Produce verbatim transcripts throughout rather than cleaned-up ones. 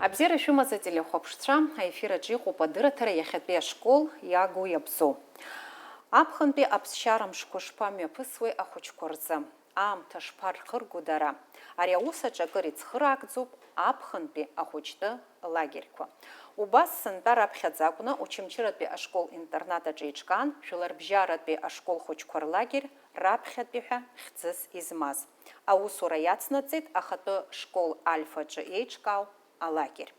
Абзиара шәымаз, ателехәаԥшцәа, аефир аҿы иҟоуп адырраҭара иахьатәи ашкол иагу иабзоу. Аԥхынтәи аԥсшьара мшқәа шԥамҩаԥысуеи ахәыҷқәа рзы? Аамҭа шԥархырго дара? Ари аус аҿы акыр ицхыраагӡоуп аԥхынтәи ахәыҷтәы лагерьқәа. Убас сынтәа раԥхьаӡа акәны Очамчыратәи ашкол-интернат аҿы еиҿкаан, Жәларбжьаратәи ашкол хәыҷқәа рлагер раԥхьатәи ҳәа хьӡыс измаз. Аусура иацнаҵеит ахатәы школ Альфа аҿы еиҿкаау алагер.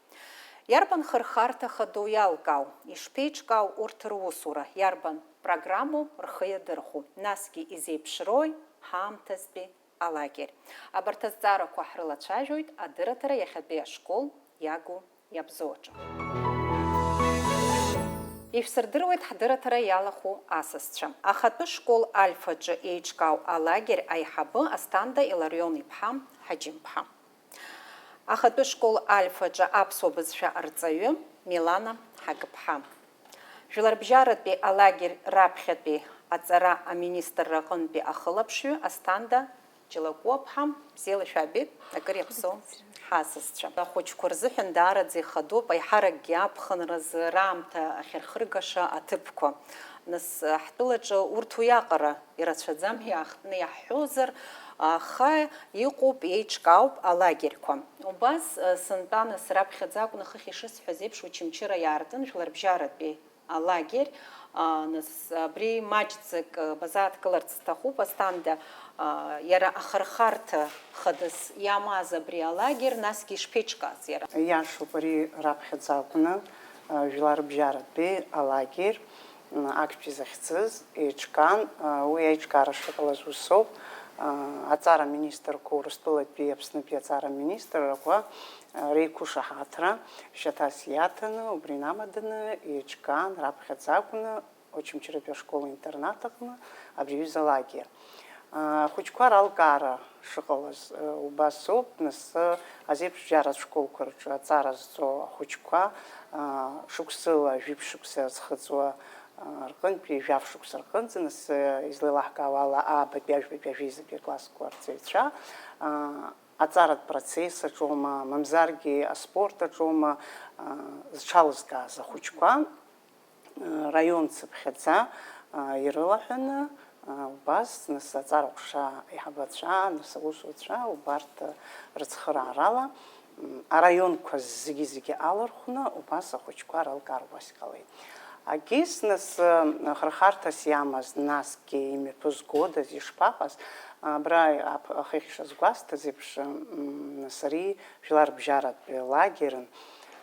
Иарбан хырхарҭа хадоу иалкаау, ишԥеиҿкаау урҭ русура, иарбан программоу рхы иадырхәо, насгьы изеиԥшроуи ҳаамҭазтәи алагер? Абарҭ азҵаарақәа ҳрылацәажәоит адырраҭара иахьатәи ашкол иагу иабзоу аҿы. Ишәсырдыруеит ҳдырраҭара иалахәу асасцәа. Ахатәы школ Альфа аҿы еиҿкаау алагер аиҳабы Асҭанда Иларион-иԥҳа Ҳаџьымԥҳа. Ахатәы школ Альфа аҿы аԥсуа бызшәа арҵаҩы Милана Ҳагыԥҳа. Жәларбжьаратәи алагер раԥхьатәи аҵара аминистрра аҟынтәи ахылаԥшҩы Асҭанда Џьалакәуаԥҳа, бзиала шәаабеит, акыр иаԥсоу ҳасасцәа. Ахәыҷқәа рзыҳәан даараӡа ихадоуп, аиҳаракгьы аԥхынразы раамҭа ахьырхыргаша аҭыԥқәа. Нас, ҳтәылаҿы урҭ уиаҟара ирацәаӡам, иаахтны иаҳҳәозар, аха иҟоуп, еиҿкаауп алагерьқәа. Убас, сынтәа нас раԥхьаӡа акәны хыхь ишысҳәаз еиԥш, Очамчыра иаартын Жәларбжьаратәи алагер, а, нас, абри маҷӡак, а, базааҭгыларц сҭахуп, Асҭанда, а, иара ахырхарҭа хадас иамаз абри алагер, насгьы ишԥеиҿкааз иара? Иашоуп, ари раԥхьаӡа акәны, а, Жәларбжьаратәи алагер, м, актәи захьӡыз еиҿкаан, а, уи аиҿкаара шыҟалаз усоуп, а, аҵара министрқәа, Урыстәылатәи Аԥснытәи аҵара министррақәа, реиқәышаҳаҭра шьаҭас иаҭаны, убри инамаданы еиҿкаан раԥхьаӡа акәны Очамчыратәи ашкол-интернат аҟны абри аҩыза алагер. Ахәыҷқәа ралкаара шыҟалаз убас ауп, нас азеиԥшжьаратә школқәа рҿы аҵара зҵо ахәыҷқәа шықәсыла, жәиԥшь шықәса зхыҵуа рҟынтәи жәаф шықәса рҟынӡа, нас излеилаҳкаауа ала, аабатәи, ажәбатәи, ажәеизатәи аклассқәа рҵаҩцәа, аҵаратә процесс аҿоума, мамзаргьы аспорт аҿоума, а, зҽалызкааз ахәыҷқәа, а, раион цыԥхьаӡа, а, ирылаҳәаны, а, убас, нас, аҵара ҟәша аиҳабацәа, нас, аусуцәа, убарҭ, а, рыцхыраарала, м, араионқәа зегьы-зегьы алархәны, убас ахәыҷқәа ралкаар убас иҟалеит. Агьыс, нас, а, хырхарҭас иамаз, насгьы имҩаԥызгодаз, ишԥаҟаз, абра ап-, ахыхь шазгәасҭаз еиԥш, м, нас, ари Жәларбжьаратәи лагерын,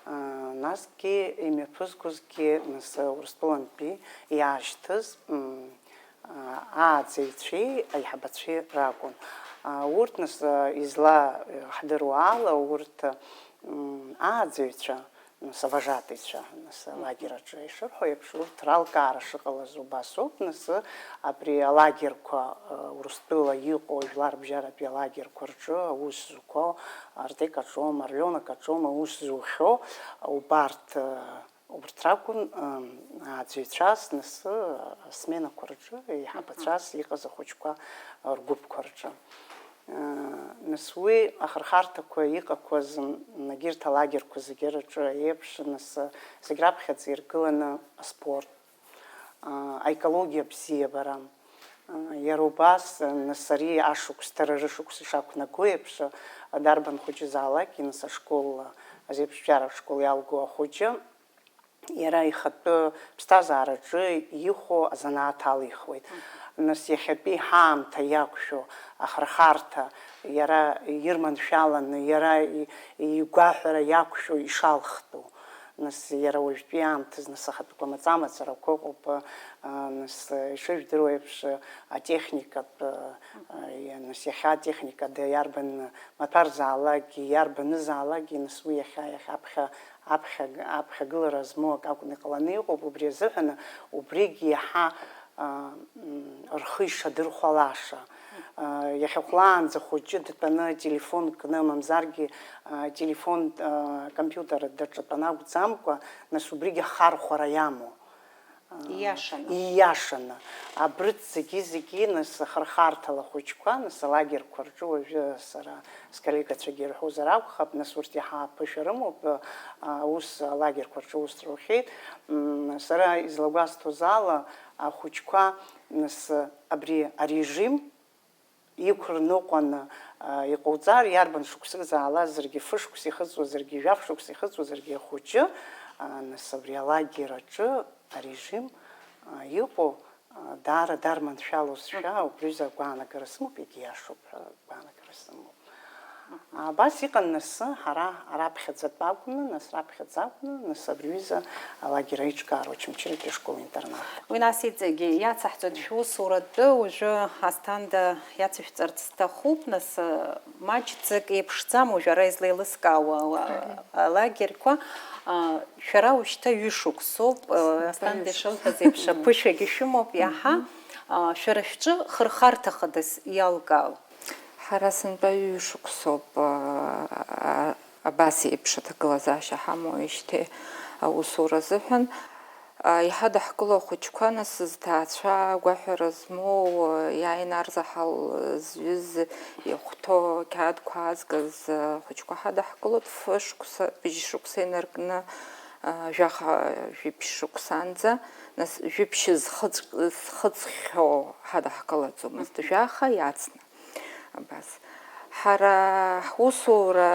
а, насгьы имҩаԥызгозгьы, нас, Урыстәылантәи иаашьҭыз, м, а, ааӡаҩцәеи аиҳабацәеи ракәын. А, урҭ, нас, а, изла-, ҳдыруа ала, урҭ, м, ааӡаҩцәа, нас, авожатыйцәа, нас, алагер аҿы ишырҳәо еиԥш, урҭ ралкаара шыҟалаз убас ауп, нас, абри алагерқәа, а, Урыстәыла иҟоу жәларбжьаратәи алагерқәа рҿы аус зуқәоу, Артек аҿоума, Орленок аҿоума аус зухьоу, убарҭ, а, убарҭ ракәын, ам, ааӡаҩцәас, нас, а, асменақәа рҿы, еиҳабацәас иҟаз ахәыҷқәа, а, ргәыԥқәа рҿы. А, нас уи ахырхарҭақәа иҟақәаз, м, егьырҭ алагерқәа зегьы рҿы еиԥш, нас, а, зегь раԥхьаӡа иргыланы аспорт, а, аекологиа абзиабара, а, иара убас, а, нас ари ашықәс, дара рышықәс ишақәнаго еиԥш, а, дарбан хәыҷызаалакгьы, нас ашкол, а, азеиԥшжәаратә школ иалго ахәыҷы, иара ихатәы ԥсҭазаараҿы ихәо азанааҭ алихуеит. Нас иахьатәи ҳаамҭа иақәшәо ахырхарҭа, иара ирманшәаланы, иара и-, игәаҳәара иақәшәо ишалхтәу. Нас иара уажәтәи аамҭазы, нас, ахатәқәа маҵамацарақәа ыҟоуп, а, нас, ишыжәдыруа еиԥш, атехникатә, а, а, нас, иахьа атехника да иарбан маҭәарзаалакгьы, иарбанызаалакгьы, нас, уи иахьа, иахьа аԥхьа, аԥхьа, аԥхьагылара змоу акы акәны иҟаланы иҟоуп, убри азыҳәаны убригь иаҳа, а, м, рхы ишадырхәалаша. А, иахьахәлаанӡа хәыҷы дтәаны ателефон кны, мамзаргьы, а, ателефон, а, компиутер даҿатәаны акәӡамкәа, нас убригь ахархәара иамоу. Ииашаны. Ииашаны. Абрыҵ зегьы-зегьы, нас, ахырхарҭала ахәыҷқәа, нас, алагерқәа рҿы уажәы сара сколлегацәагьы ирҳәозар акәхап, нас, урҭ иаҳа аԥышәа рымоуп, а, аус, алагерқәа рҿы аус рухьеит. М, сара излагәасҭоз ала, ахәыҷқәа, нас, абри арежим иқәырныҟәаны, а, иҟауҵар, иарбан шықәсазаалазаргьы, фышықәса ихыҵуазаргьы, жәаф шықәса ихыҵуазаргьы, ахәыҷы, а, нас, абри алагер аҿы арежим, а, иҟоу, а, даара дарманшәалозшәа, убри аҩыза агәаанагара сымоуп, егьиашоуп ҳәа агәаанагара сымоуп. Абас иҟан нас, ҳара раԥхьаӡатәы акәны, нас, раԥхьаӡа акәны, нас, абри аҩыза алагер аиҿкаара Очамчыратәи ашкол-интернат. Уи нас иҵегьы иацаҳҵоит шәусуратәы, уажәы Асҭанда иацышәҵарц сҭахуп, нас, маҷӡак еиԥшӡам уажә ара излеилыскаауа ала-, алагерьқәа. А, шәара ушьҭа ҩышықәсоуп, а, Асҭанда ишылҳәаз еиԥш, аԥышәагьы шәымоуп иаҳа. А, шәара шәҿы хырхарҭа хадас иалкаау? Ҳара сынтәа ҩышықәсоуп, а, а, абас еиԥш аҭагылазаашьа ҳамоуижьҭеи аусура азыҳәан. А, иҳадаҳкыло ахәыҷқәа, нас, зҭаацәа, агәаҳәара змоу, а, иааины арзаҳал зҩыз, ихәҭоу ақьаадқәа аазгаз, а, ахәыҷқәа ҳадаҳкылоит фышықәса, быжь шықәса инаркны, а, жәаха, жәибжь шықәсанӡа, нас, жәибжь зхыҵ-, зхыҵхьоу ҳадаҳкылаӡомызт, жәаха иацны. Абас. Ҳара ҳусура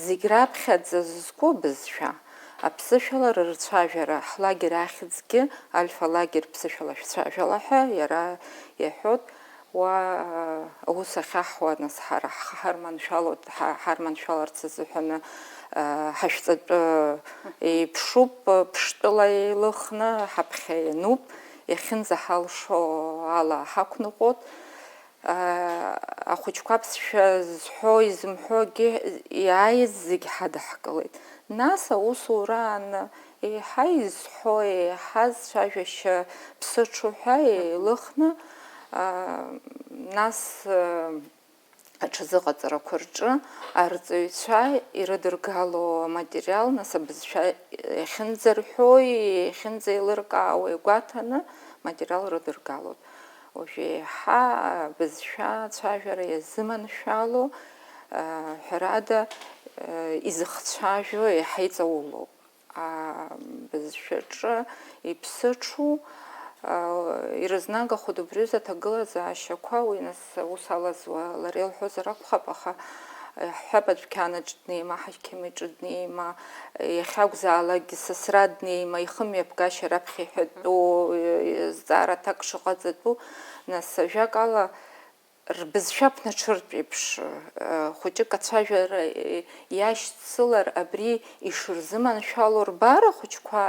зегь раԥхьаӡа зызку абызшәа, аԥсышәала рырцәажәара, ҳлагер ахьӡгьы, Альфа лагер ԥсышәала шәцәажәала ҳәа иара иаҳәоит, уа, аус ахьаҳуа, нас, ҳара ҳхы ҳарманшәалоит, ҳа-, ҳарманшәаларц азыҳәаны, а, ҳашәҵатәы еиԥшуп, ԥштәыла еилыхны, ҳаԥхьа иануп, иахьынӡаҳалшо ала ҳақәныҟәоит. Ахәыҷқәа аԥсшәа зҳәо, изымҳәогьы иааиз зегь ҳадаҳкылеит. Нас аусураан еиҳа изҳәо, еиҳа зцәажәашьа ԥсыҽу ҳәа еилыхны, нас аҽазыҟаҵарақәа рҿы арҵаҩцәа ирыдыргало аматериал, нас абызшәа иахьынӡарҳәои, иахьынӡеилыркаауеи гәаҭаны аматериал рыдыргалоит. Уажә еиҳа абызшәа ацәажәара иазыманшәало, ҳәарада, изыхцәажәо еиҳа иҵаулоуп. Абызшәаҿы иԥсыҽу, ирызнагахоит убри аҩыза аҭагылазаашьақәа, уи нас аус алазуа лара илҳәозар акәхап, аха, иаҳҳәап, адәқьанаҿ днеима, аҳақьым иҿы днеима, иахьакәзаалакгьы сасра днеима, ихымҩаԥгашьа раԥхьа иҳәатәу, зҵаара аҭак шыҟаҵатәу, нас, ажәакала, рбызшәа ԥнаҽыртә еиԥш, хәыҷык ацәажәара иашьцылар, абри ишырзыманшәало рбар, ахәыҷқәа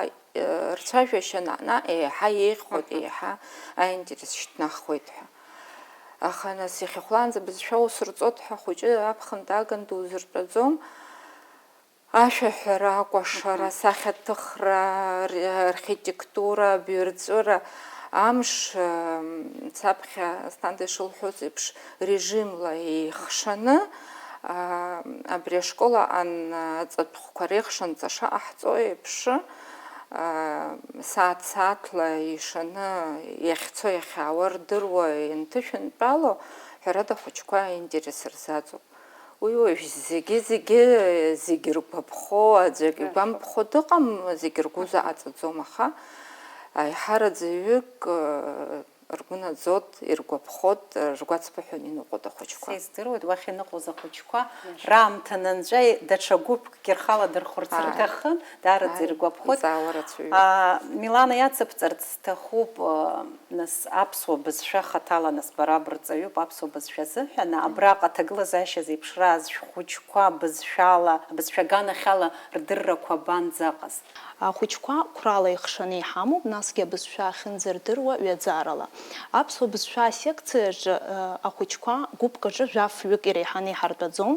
рцәажәашьа наҟ-наҟ еиҳа еиӷьхоит, еиҳа аинтерес шьҭнахуеит ҳәа. Аха нас иахьахәлаанӡа бызшәа усырҵоит ҳәа ахәыҷы аԥхын даган дузыртәаӡом. Ашәаҳәара, акәашара, асахьаҭыхра, ар-, архитектура, абаҩрҵәыра, амш, м, цаԥхьа Асҭанда ишылҳәоз еиԥш, режимла еихшаны, а, абри ашкол аҟан аҵатәхәқәа реихшанҵа шаҟаҳҵо еиԥш, а, сааҭ-сааҭла ишаны иахьцо-иахьаауа рдыруа ианҭышәынтәало, ҳәарада, ахәыҷқәа аинтерес рзаҵоуп. Уи уажә зегьы-зегьы, зегьы ргәаԥхо, аӡәы акы игәамԥхо дыҟам, зегьы ргәы заҟаҵаӡом, аха аиҳараӡаҩык, э, ргәы наӡоит, иргәаԥхоит, ргәацԥыҳәаны иныҟәоит ахәыҷқәа. Сыздыруеит, уахь иныҟәоз ахәыҷқәа раамҭа нанҵәа даҽа гәыԥкгьы рхала дырхәырц рҭахын, даараӡа иргәаԥхоит. Иҵаауа рацәаҩуп. А, Милана, иацыбҵарц сҭахуп, а, Нас аԥсуа бызшәа хаҭала, нас бара бырҵаҩуп аԥсуа бызшәа азыҳәан, абраҟа аҭагылазаашьа зеиԥшраз шәхәыҷқәа бызшәала, бызшәа аганахьала рдыррақәа абанӡаҟаз? Ахәыҷқәа қәрала ихшаны иҳамоуп, насгьы абызшәа ахьынӡардыруа ҩаӡарала. Аԥсуа бызшәа асекциаҿы, э, ахәыҷқәа гәыԥк аҿы жәаф-ҩык иреиҳаны иҳартәаӡом.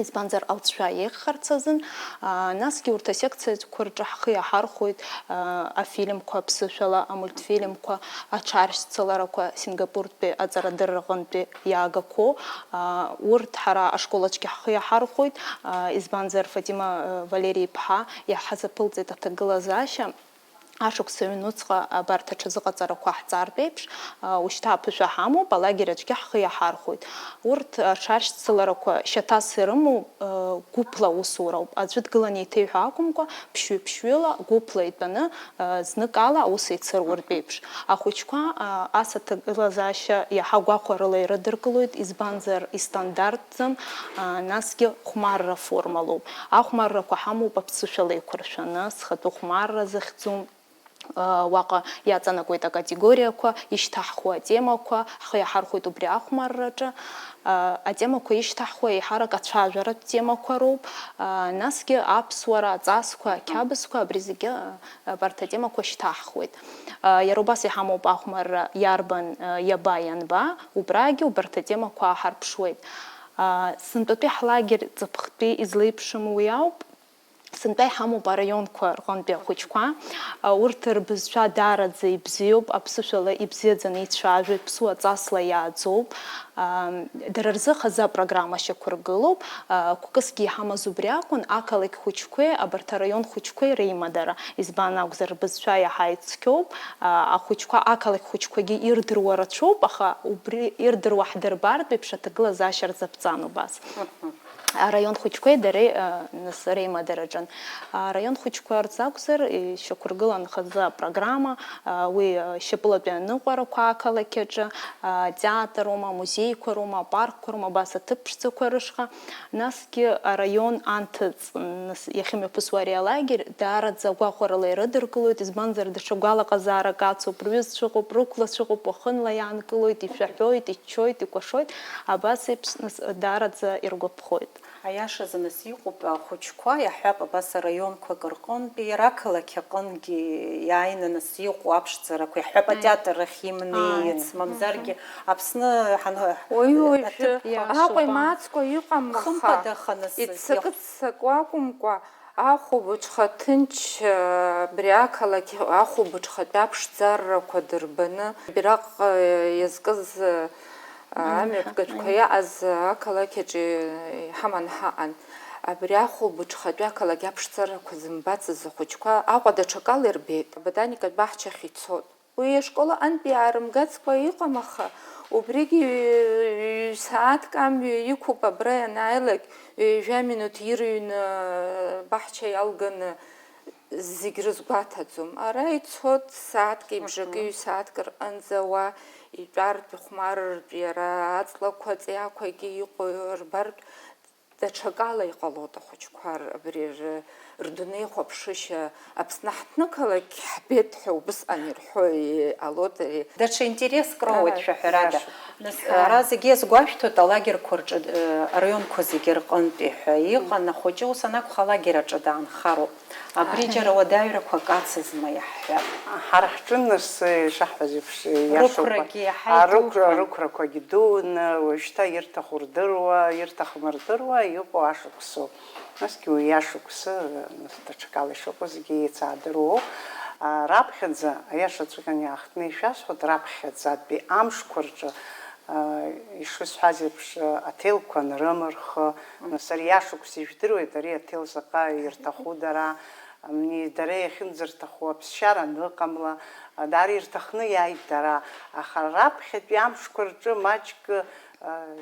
Избанзар, алҵшәа еиӷьхарц азын, аа, насгьы урҭ асекциақәа рҿы ҳхы иаҳархәоит, аа, афильмқәа аԥсышәала, амультфильмқәа, аҽаршьцыларақәа, Сингапуртәи аҵарадырраҟынтәи иаагақәоу, аа, урҭ ҳара ашкол аҿгьы ҳхы иаҳархәоит, аа, избанзар, Фатима, э, Валери-иԥҳа иаҳзаԥылҵеит аҭагылазаашьа. Ашықәс ҩнуҵҟа абарҭ аҽазыҟаҵарақәа ҳҵартә еиԥш, а, ушьҭа аԥышәа ҳамоуп, алагер аҿгьы ҳхы иаҳархәоит. Урҭ аҽаршьцыларақәа шьаҭас ирымоу, а, гәыԥла аусуроуп. Аӡәы дгыланы еиҭеиҳәо акәымкәа, ԥшьҩы-ԥшьҩыла, гәыԥла итәаны, а, зныкала аус еицыруартә еиԥш. Ахәыҷқәа, а, ас аҭагылазаашьа иаҳа гәахәарыла ирыдыркылоит, избанзар, истандарт ӡам, а, насгьы хәмарра формалоуп. Ахәмаррақәа ҳамоуп аԥсышәала еиқәыршәаны, схатәы хәмарра захьӡу, а, уаҟа иаҵанакуеит акатегориақәа, ишьҭаҳхуа атемақәа, ҳхы иаҳархәоит убри ахәмарраҿы. А, атемақәа ишьҭаҳхуа еиҳарак ацәажәаратә темақәа роуп, а, насгьы аԥсуара, аҵасқәа, ақьабзқәа, абри зегьы, а, абарҭ атемақәа шьҭаҳхуеит. А, иара убас иҳамоуп ахәмарра иарбан, а, иаба, ианба, убрагьы убарҭ атемақәа ааҳарԥшуеит. А, сынтәатәи ҳлагер ҵыԥхтәи излеиԥшым уи ауп. Сынтәа иҳамоуп араионқәа рҟынтәи ахәыҷқәа. А, урҭ рбызшәа даараӡа ибзиоуп, аԥсышәала ибзиаӡаны ицәажәоит, ԥсуа ҵасла иааӡоуп. А, дара рзы хазы апрограмма шьақәыргылоуп. А, гәкысгьы иҳамаз убри акәын, ақалақь хәыҷқәеи абарҭ араион хәыҷқәеи реимадара. Избан акәзар, рбызшәа иаҳа ицқьоуп. А, ахәыҷқәа, ақалақь хәыҷқәагьы ирдыруа рацәоуп, аха убри ирдыруа ҳдырбартә еиԥш аҭагылазаашьа рзаԥҵан убас. Араион хәыҷқәеи дареи, а, нас, реимадараҿын. Араион хәыҷқәа рзы акәзар, ишьақәыргылан хазы апрограмма, а, уи, а, шьапылатәи аныҟәарақәа ақалақь аҿы, а, театр роума, амузеиқәа роума, апаркқәа роума, абас аҭыԥ ԥшӡақәа рышҟа. Насгьы араион анҭыҵ, нас, иахьымҩаԥысуа ари алагер даараӡа гәахәарыла ирыдыркылоит, избанзар, даҽа гәалаҟазаарак ацуп, рҩызцәа ыҟоуп, рықәлацәа ыҟоуп, уахынла иаанкылоит, ишәаҳәоит, иччоит, икәашоит, абас еиԥш, нас, даараӡа иргәаԥхоит. Аиашазы, нас, иҟоуп ахәыҷқәа, иаҳҳәап, абас араионқәак рҟынтәи, иара ақалақь аҟынгьы иааины, нас, иҟоу аԥшӡарақәа, иаҳҳәап, атеатр ахь имнеиц, мамзаргьы Аԥсны ҳан-, Уи уажәы аҭыԥқәа аҟәа имаҵкәа иҟам, аха хымԥада, аха, нас, иццакы-ццакуа акәымкәа, ахәылбыҽха ҭынч, абри ақалақь ахәылбыҽхатәи аԥшӡаррақәа дырбаны, абираҟ иазкыз амҩаԥгатәқәа иаҟаз ақалақь аҿы иҳаман ҳаҟан. Абри ахәылбыҽхатәи ақалақь аԥшӡаррақәа зымбацыз ахәыҷқәа Аҟәа даҽакала ирбеит. Аботаникатә баҳчахь ицот. Уи ашкол аҟынтәи иаарымгацкәа иҟам, аха убригьы ҩ-, ҩ-, сааҭк амҩа иқәуп, абра ианааилак, ҩажәа минуҭ ирыҩны, баҳча иалганы, зегь рызгәаҭаӡом. Ара ицот сааҭк ибжакы, ҩ-сааҭк рҟынӡа уа итәартә, ихәмарыртә, иара аҵлақәа, аҵиаақәагьы иҟоу рбартә, даҽакала иҟалоит ахәыҷқәа р-, абри р-, рдунеихәаԥшышьа. Аԥсны ҳҭнықалақь ҳбеит ҳәа убысҟан ирҳәо иҟалоит ари. Даҽа интереск роуеит, ага, шәаҳәарада. Иашоуп. Нас, ага, ара зегьы иазгәашәҭоит алагерқәа рҿы, э, араионқәа зегьы рҟынтәи ҳәа иҟан, ахәыҷы ус анакәха алагер аҿы даанхароуп. Абри џьара уадаҩрақәак ацызма иаҳҳәап? Ҳара ҳҿы, нас, ишаҳҳәаз еиԥш, иашоуп. Рықәрагьы иаҳа арықәра-, идуқәан. Рықәрақәагьы дуун, уажәшьҭа ирҭаху рдыруа, ирҭахым рдыруа иҟоу ашықәсоуп. Насгьы уи ашықәсы, нас, даҽакала ишыҟоу зегьы еицаадыруоуп. А, раԥхьаӡа, аиашаҵәҟьаны иаахтны ишәасҳәоит, раԥхьаӡатәи амшқәа рҿы, а, ишысҳәаз еиԥш, аҭелқәа анрымырх, нас, ари ашықәс ижәдыруеит, ари аҭел заҟа ирҭаху дара, Амни дара иахьынӡарҭаху аԥсшьара аныҟамла, даара ирҭахны иааит дара, аха раԥхьатәи амшқәа рҿы маҷк, а,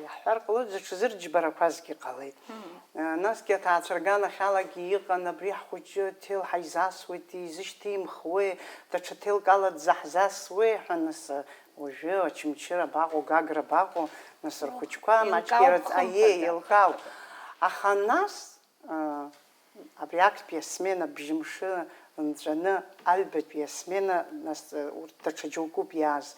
иаҳҳәар ҟалоит, даҽазы рџьбарақәазгьы ҟалеит. Мм. А, насгьы аҭаацәа рганахьалагьы иҟан, абри ҳхәыҷы ҭел ҳаизасуеит, изышьҭимхуеи, даҽа ҭелк ала дзаҳзасуеи ҳәа, нас, уажәы Очамчыра абаҟоу, Гагра абаҟоу, нас, рхәыҷқәа маҷк еилкаауп, ирыц-, аиеи, хымԥада, еилкаауп. Аха нас, а, Абри актәи асмена бжьымшы нҵәаны, аҩбатәи асмена, нас, урҭ даҽа џьоукуп иааз.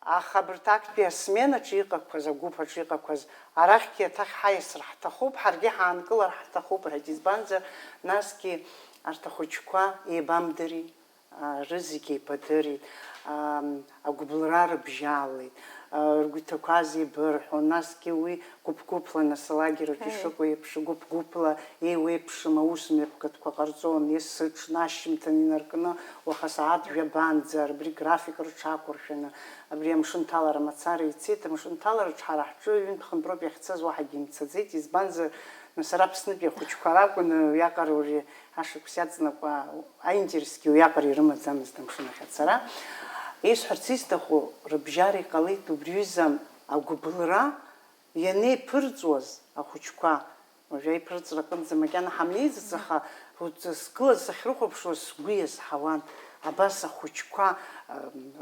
Аха абарҭ актәи асменаҿы иҟақәаз, агәыԥ аҿы иҟақәаз, арахьгьы аҭак ҳаиасыр ҳҭахуп, ҳаргьы ҳаанкылар ҳҭахуп, рҳәеит, избанзар, насгьы арҭ ахәыҷқәа еибамдыри. А, рызегь еибадырит, ам, агәыбылра рыбжьалеит, а, ргәы иҭақәаз еибырҳәон, насгьы уи гәыԥ-гәыԥла, нас, алагераҿ ишыҟоу еиԥш, гәыԥ-гәыԥла еиуеиԥшым аус мҩаԥгатәқәа ҟарҵон, есыҽны, ашьжьымҭан инаркны, уаха сааҭ жәабанӡа, абри график рыҽақәыршәаны, абри амшынҭалара мацара ицеит, амшынҭалараҿ ҳара ҳҿы ҩынтә-хынтә роуп иахьцаз, уаҳагьы имцаӡеит, избанзар, Нас ара Аԥснытәи ахәыҷқәа ракәын, уиаҟара уи ашықәс иаҵанакуа аинтересгьы уиаҟара ирымаӡамызт амшын ахь ацара. Исҳәарц исҭаху, рыбжьара иҟалеит убри ҩыза агәыбылра, ианеиԥырҵуаз ахәыҷқәа, уажәы аиԥырҵра аҟынӡа макьана ҳамнеиӡац, аха урҭ сгылаз сахьрыхәаԥшуаз сгәы иазҳауан, абас ахәыҷқәа, м,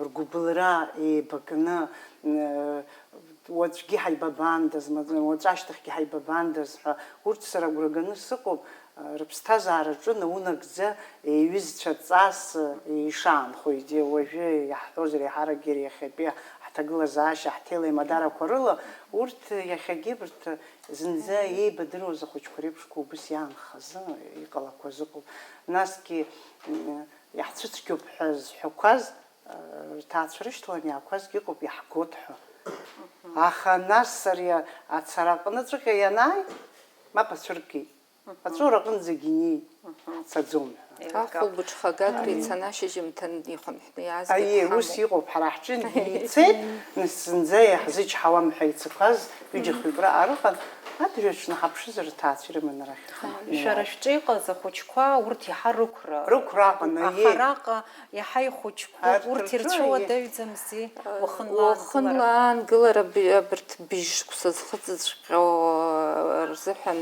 ргәыбылра еибакны, м, уаҵәгьы ҳаибабандаз, ма-, уаҵәы ашьҭахьгьы ҳаибабандаз ҳәа, урҭ сара агәра ганы сыҟоуп, рыԥсҭазаараҿы наунагӡа еиҩызцәа ҵас еишаанхоит, уажәы иаҳҳәозар, еиҳаракгьы иахьатәи ҳҭагылазаашьа, ҳҭелеимадарақәа рыла, урҭ иахьагьы абарҭ зынӡа еибадыруаз ахәыҷқәа реиԥшқәа убыс иаанхаз иҟалақәаз ыҟоуп. Насгьы, м, иаҳцәыцәгьоуп ҳәа зҳәақәаз, рҭаацәа рышьҭалан иаақәазгьы ыҟоуп, иаҳгоит ҳәа. Аха нас ари ацара аҟныҵәҟьа ианааи, мап ацәыргеит. Аҵәуара аҟынӡагь инеит, ҳцаӡом ҳәа. Еилкаауп. Ахәылбыҽха Гагра ицаны ашьыжьымҭан ихынҳәны иаазгеит. Аиеи, ус иҟоуп, ҳара ҳҿынгьы ицеит, нас зынӡа иаҳзычҳауам ҳәа ицақәаз ҩыџьа-хҩык раҟара ыҟан, адырҩаҽны ҳаԥшызар, рҭаацәа ирыманы арахь иҟан. Шәара шәҿы иҟаз ахәыҷқәа урҭ иаҳа рықәра. Рықәра аҟан, аха аиеи. Араҟа иаҳа ихәыҷқәоуп, арҭ урҭ рҿы ирцәыуадаҩӡамзи, уахынла аангылара. Уахынла аангылара б-, абарҭ быжь шықәса зхыҵыҵәҟьоу рзыҳәан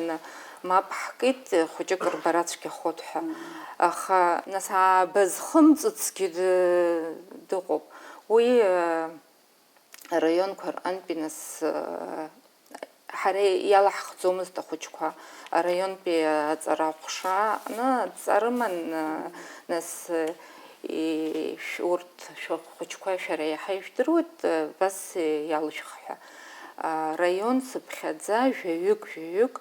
мап ҳкит, хәыҷык рбара цәгьахоит ҳәа. Аха, нас, аабазхымҵыцгьы ды-, дыҟоуп. Уи, э, араионқәа рҟынтәи, нас, э, ҳара иалаҳхӡомызт ахәыҷқәа. Араионтәи аҵара аҟәша аҟны адҵа рыман, э, нас, э, и-, шә-, урҭ шәыхәыҷқәа шәара иаҳа ижәдыруеит, э, абас, э, иалышәх ҳәа. Араион цыԥхьаӡа жәаҩык, жәаҩык,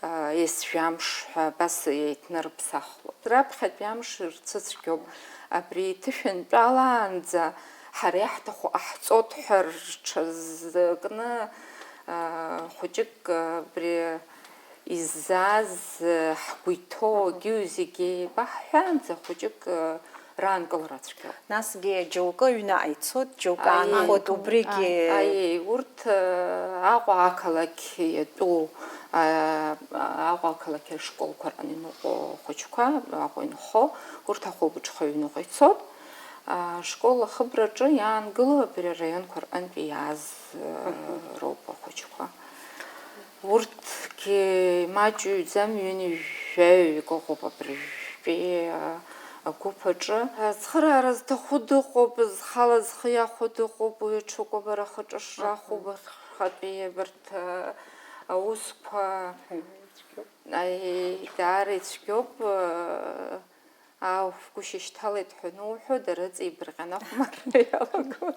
э, ес жәамш ҳәа абас еиҭнарыԥсахлон. Раԥхьатәи амш ирцәыцәгьоуп. Абри иҭышәынтәалаанӡа ҳара иаҳҭаху ҟаҳҵоит ҳәа рҽазкны, аа, хәыҷык, абри иззааз, ҳгәы иҭоу, мгм, агьыҩ зегьы еибаҳҳәаанӡа хәыҷык, раанкылара цәгьоуп. Насгьы џьоукы аҩныҟа ицоит, џьоук, аиеи, аанхоит, убригьы. Аиеи, урҭ, аа, Аҟәа ақалақь иатәу, аа, Аҟәа ақалақь ашколқәа рҟны иныҟәо ахәыҷқәа, Аҟәа инхо, урҭ ахәылбыҽха аҩныҟа ицоит. Ашкол ахыбраҿы иаангыло абри араионқәа рҟынтәи иааз, мгм, роуп ахәыҷқәа. Урҭгьы имаҷыҩӡам, ҩынҩажәаҩык ыҟоуп абыржәтәи агәыԥ аҿы. Ацхыраара зҭаху дыҟоуп, зхала зхы иахәо дыҟоуп, уи аҽыкәабара ахаҿы шрахәо, мгм, убарҭ, убарҭ аусқәа. Аиеи, даара ицәгьоуп. Ааи, шәгәы шьышьҭалеит ҳәа ануҳәо, дара ыҵеибарҟьаны ахәмарра иалагон.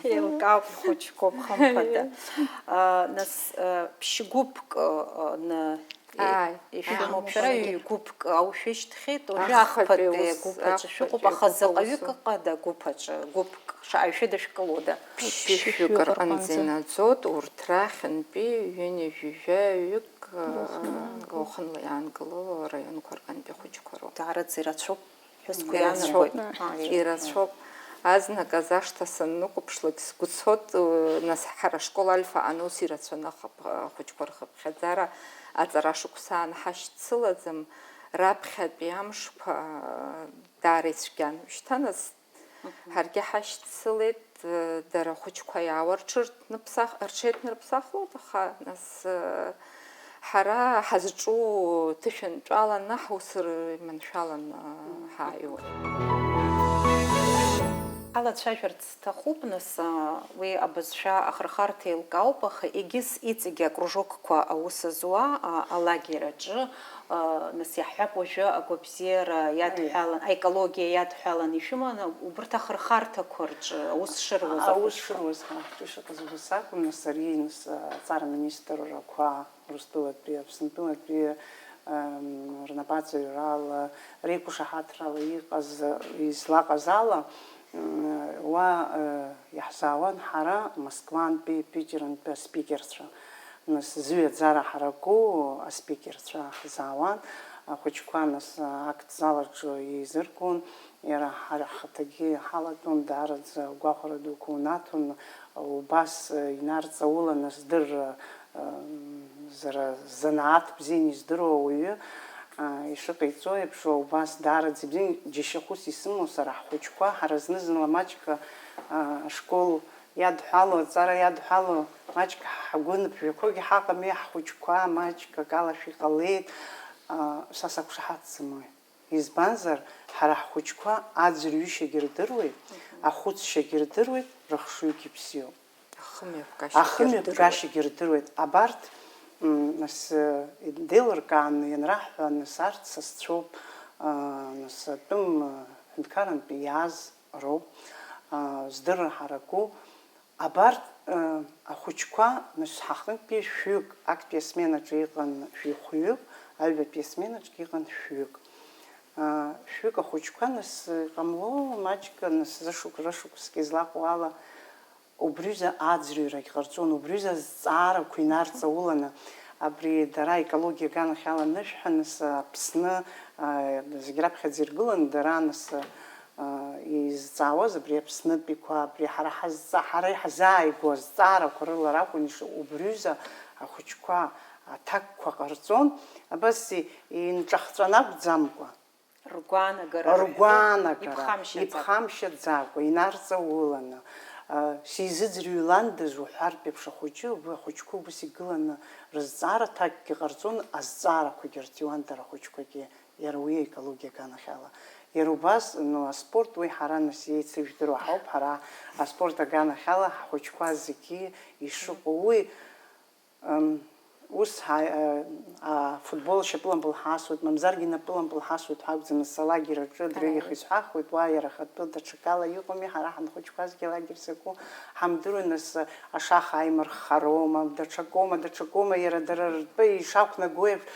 Еилкаауп, хәыҷқәоуп, хымԥада. Аа, нас, аа, ԥшьгәыԥк, аа, ны-, ааи, ишәымоуп, ааи, шәара ҩ-гәыԥк аушәышьҭхьеит, уажәы ахԥатәи, ахԥатәи ус, агәыԥ аҿы шәыҟоуп, ахԥатәи, аха агәыԥ заҟаҩык ус ыҟада агәыԥ аҿы, гәыԥк шаҟаҩ шәыдышәкылода? Ԥшьышәҩык рҟынӡа инаӡоит, урҭ рахьынтәи ҩынҩажәаҩык, уахынла иаангыло араионқәа рҟынтәи ахәыҷқәа роуп. Даараӡа ирацәоуп. Ҳәа сгәы иаанагоит. Ирацәоуп, ааи, ирацәоуп. Азныказ ашҭа саннықәыԥшлак, сгәы цот, нас ҳара ашкол Альфа аҟны ус ирацәаны ахыԥ-, ахәыҷқәа рхыԥхьаӡара аҵара шықәсаан ҳашьцылаӡам, раԥхьатәи амшқәа даара ицәгьан. Шьҭа нас, мгм, ҳаргьы ҳашьцылеит, дара ахәыҷқәа иаауа рҽырҭныԥсах-, рҽеиҭнарыԥсахлоит, аха нас, ҳара ҳазҿу ҭышәынтәаланы ҳус рманшәаланы ҳааиуеит. Ҳалацәажәарц сҭахуп, нас, уи абызшәа ахырхарҭа еилкаауп, аха егьыс иҵегьы акружокқәа аус зуа, а, алагер аҿы, а, нас иаҳҳәап, уажәы агәабзиара иадҳәалан, аекологиа иадҳәалан ишәыманы, убырҭ ахырхарҭақәа рҿы аус шыруаз ахәыҷқәа? Аус шыруаз ҳа ҳҿы ишыҟаз убас акәын, нас ари, нас, аҵара министррақәа Урыстәылатәи, Аԥсынтәылатәи, ам, рнапаҵаҩрала, реиқәшаҳаҭрала иҟаз, излаҟаз ала, м, уа, э, иаҳзаауан ҳара Москвантәи, Питерантәи аспикерцәа. Нас зҩаӡара ҳараку аспикерцәа ҳзаауан, ахәыҷқәа нас актзал аҿы еизыргон, иара ҳара ҳхаҭагьы иҳалатәон, даараӡа гәахәара дуқәа унаҭон, убас инарҵаулан аздырра, м, Сара занааҭ бзианы издыруа ауаҩы, а, ишыҟаиҵо еиԥш, убас даараӡа ибзиан, џьашьахәыс исымоу сара ҳхәыҷқәа, ҳара зны-зынла маҷк, а, ашкол иадҳәало, аҵара иадҳәало, маҷк ҳгәы ныԥжәақәогьы ҳаҟами, ҳхәыҷқәа маҷк акалашәа иҟалеит, а, са сақәшаҳаҭӡам уи. Избанзар, ҳара ҳхәыҷқәа аӡырҩышьагьы рдыруеит, ахәыцшьагьы рдыруеит, рыхшыҩгьы бзиоуп. Ахымҩаԥгашьагьы рдыруеит. Ахымҩаԥгашьагьы рдыруеит. Абарҭ, м, нас, э, деилыркааны ианраҳҳәа, нас, арҭ сасцәоуп, а, нас, атәым, э, ҳәынҭқарантәи иааз роуп, а, здырра ҳараку. Абарҭ, э, ахәыҷқәа, нас, ҳаҟнытәи шәҩык, актәи асменаҿы иҟан шәихәҩык, аҩбатәи асменаҿгьы иҟан шәҩык. А, шәҩык ахәыҷқәа, нас, иҟамло маҷк, нас, зышықә-, рышықәсгьы излаҟоу ала, убриҩыза аӡырҩрагь ҟарҵон, убриҩыза азҵаарақәа инарҵауланы, абри дара аекологиа аганахьала анышәҳәа, нас, Аԥсны, а, зегь раԥхьаӡа иргыланы, дара, нас, а, изҵаауаз абри Аԥснытәиқәа, абри ҳара ҳазҵа-, ҳара иҳазааигәоу азҵаарақәа рыла ракәын иш-, убриҩыза ахәыҷқәа аҭакқәа ҟарҵон, абас и-, инҿахҵәаны акәӡамкәа. Ргәаанагара рҳәоит, ргәаанагара, иԥхамшьаӡакәа. Иԥхамшьаӡакәа, инарҵауланы, а, сизыӡырҩландаз уҳәартә еиԥш ахәыҷы, уи ахәыҷқәа убас игыланы рызҵаара аҭакгьы ҟарҵон, азҵаарақәагьы рҭиуан дара ахәыҷқәагьы, иара уи аекологиа аганахьала. Иара убас, ну, аспорт уи ҳара нас иеицыжәдыруа ҳауп, ҳара аспорт аганахьала ҳхәыҷқәа зегьы ишыҟоу уи, Ам, ус ҳа-, а, афутбол шьапылампыл ҳасуеит, мамзаргьы напылампыл ҳасуеит ҳәа акәӡам, нас алагер аҿы дырҩегьых исҳәахуеит, уа иара ахатәы даҽакала иҟами, ҳара ҳанхәыҷқәазгьы алагер закәу ҳамдыруеи, нас ашаха аимырххароума, даҽакоума, даҽакоума, иара дара ртәы ишақәнаго еиԥш,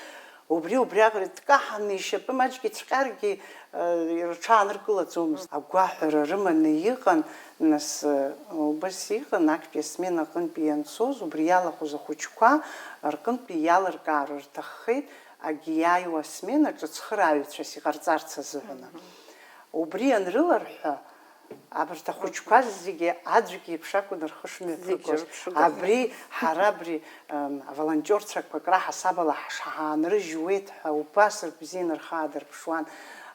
убри, убриаҟара дкаҳаны ишьапы маҷк ицәҟьаргьы, а, рҽааныркылаӡомызт. Агәаҳәара рыманы иҟан, нас, убас иҟан, актәи асмена аҟынтәи ианцоз, убри иалахәыз ахәыҷқәа рҟынтәи иалыркаар рҭаххеит, агьиааиуа асменаҿы цхырааҩцәас иҟарҵарц азыҳәан. Мгм. Убри анрыларҳәа, абарҭ ахәыҷқәа зегьы аӡәк иеиԥш акәын рхы шымҩаԥыргоз. Зегьы рыԥшыгақәа. Абри, ҳара абри, ам, аволонтиорцәақәак раҳасабала ҳшаҳаанрыжьуеит ҳәа убас рбзианы рхы аадырԥшуан.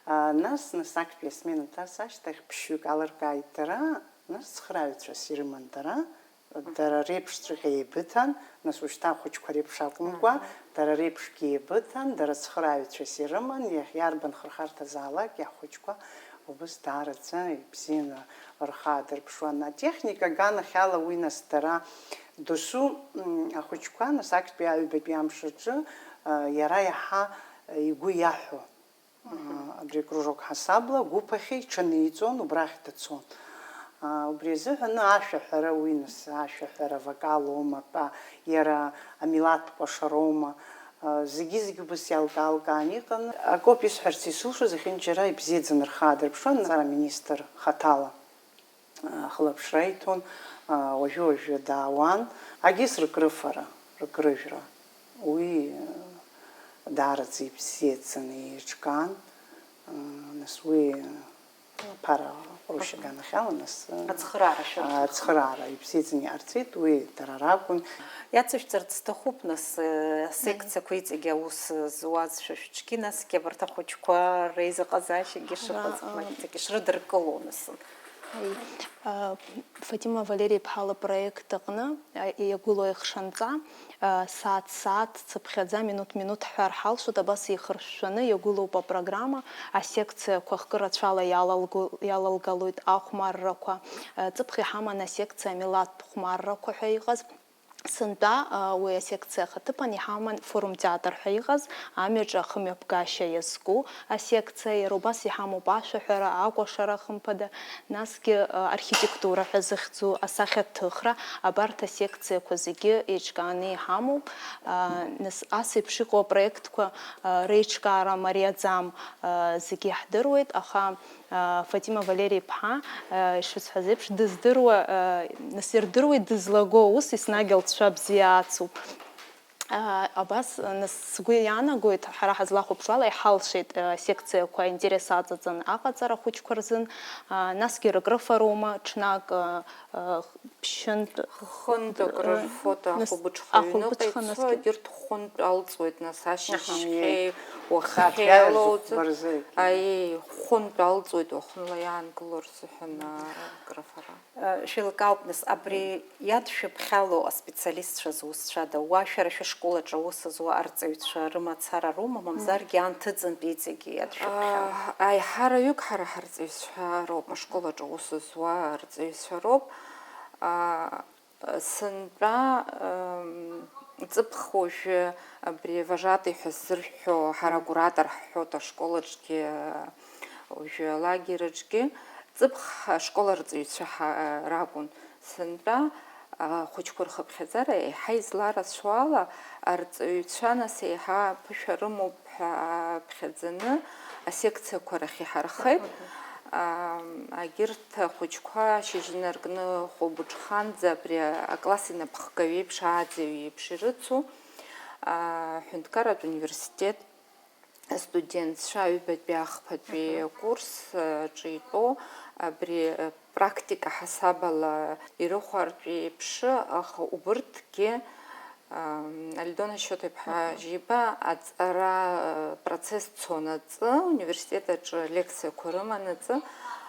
А, нас, нас актәи асмена ҭарц ашьҭахь ԥшьҩык алыркааит дара, нас цхырааҩцәас ирыман дара, дара реиԥшҵәҟьа еибыҭан, нас ушьҭа ахәыҷқәа реиԥш акәымкәа, аҳа, дара реиԥшгьы еибыҭан, дара цхырааҩцәас ирыман, иахьа иарбан хырхарҭазаалак, иаҳхәыҷқәа убыс даараӡа ибзианы рхы аадырԥшуан. Атехника аганахьала уи нас дара досу, м, ахәыҷқәа, нас актәи аҩбатәи амш аҿы, а, иара иаҳа игәы иаҳәо, а, абри акружок ҳасабла агәыԥ ахь иҽаниҵон, убрахь дцон. А, убри азыҳәан ашәаҳәара уи нас, ашәаҳәара, авокалоума, тәа, иара амилаҭ кәашароума, а, зегьы-зегьы убас иалкаалкаан иҟан. Акоуп исҳәарц исылшо, зехьынџьара ибзиаӡаны рхы аадырԥшуан, мацара аминистр хаҭала ахылаԥшра иҭон, уажәы-уажәы даауан, агьыс рыкрыфара, рыкрыжәра. Уи даараӡа ибзиаӡаны еиҿкаан, нас уи аԥара ҟәрышь аганахьала, нас Ацхыраара шәырҭахын. Ацхыраара ибзиаӡаны иҟарҵеит, уи дара ракәын. Иацышәҵарц сҭахуп, нас, асекциақәа иҵегь аус зуаз шәа шәҿгьы, насгьы абарҭ ахәыҷқәа реизыҟазаашьагьы шыҟаз, Ара, маҷӡак ишрыдыркыло, нас. Аи, а, Фатима Валери-иԥҳа лпроект аҟны, а, иагәылоу аихшанҵа, а, сааҭ-сааҭ цыԥхьаӡа, минуҭ-минуҭ ҳҳәар ҳалшоит, абас еихыршәшәаны иагәылоуп апрограмма, асекциақәа хкы рацәала иалалго-, иалалгалоит ахәмаррақәа, а, ҵыԥх иҳаман асекциа амилаҭтә хәмаррақәа ҳәа иҟаз. Сынтәа, а, уи асекциа ахаҭыԥан иҳаман форум-театр ҳәа иҟаз, амҩаҿы ахымҩаԥгашьа иазку асекциа, иара убас иҳамоуп ашәаҳәара, акәашара, хымԥада, насгьы, а, архитектура ҳәа зыхьӡу асахьаҭыхра, абарҭ асекциақәа зегьы еиҿкааны иҳамоуп. А, нас, ас еиԥш иҟоу апроектқәа, а, реиҿкаара мариаӡам, а, зегьы иаҳдыруеит, аха Фатима Валери-иԥҳа, ишысҳәаз еиԥш, дыздыруа, нас ирдыруеит дызлаго аус, еснагь лҵшәа бзиа ацуп. Абас, нас, сгәы иаанагоит, ҳара ҳазлахәаԥшуала, иҳалшеит, асекциақәа аинтерес аҵаҵаны аҟаҵара ахәыҷқәа рзын, насгьы рыкрыфароума, ҽнак, ԥшьынтә Хынтә акры рфоит, нас ахәылбыҽха аҩныҟа ахәылбыҽха ицо, наскьа- егьырҭ хәынтә алҵуеит, нас ашьыжьымхьеи Аиеи. уаххьеи Сааҭ алоуҵо. рзы. Аиеи, хәынтә алҵуеит уахынла иаангыло рзыҳәан акрыфара. Шәеилкаауп, нас, абри иадшәыԥхьало аспециалистцәа зусҭцәада, уа шәара шәышкол аҿы аус зуа арҵаҩцәа рымацара роума, мамзаргьы анҭыҵынтә иҵегьы иадшәыԥхьало? Аиҳараҩык ҳара ҳарҵаҩцәа роуп, ашкол аҿы аус зуа арҵаҩцәа роуп. Сынтәа ҵыԥх уажәы абри вожатый ҳәа ззырҳәо, ҳара акуратор ҳҳәоит ашкол аҿгьы, уажәы алагераҿгьы, ҵыԥх ашкол арҵаҩцәа ракәын. Сынтәа ахәыҷқәа рхыԥхьаӡара еиҳа изларацәоу ала, арҵаҩцәа нас еиҳа ԥышәа рымоуп ҳәа ааԥхьаӡаны асекциақәа рахь иҳархеит. Егьырҭ ахәыҷқәа шьыжьы инаркны хәылбыҽханӡа абри акласс инапхгаҩ еиԥш, ааӡаҩ еиԥш ирыцу аҳәынҭқарратә университет астудентцәа аҩбатәи ахԥатәи акурс аҿы итәоу абри практика ҳасабала ирыхәартә еиԥш, аха убырҭгьы Альдона Шьоҭа-иԥҳа Жьиба аҵара процесс цон аҵы, университет аҿы лекциақәа рыман аҵы,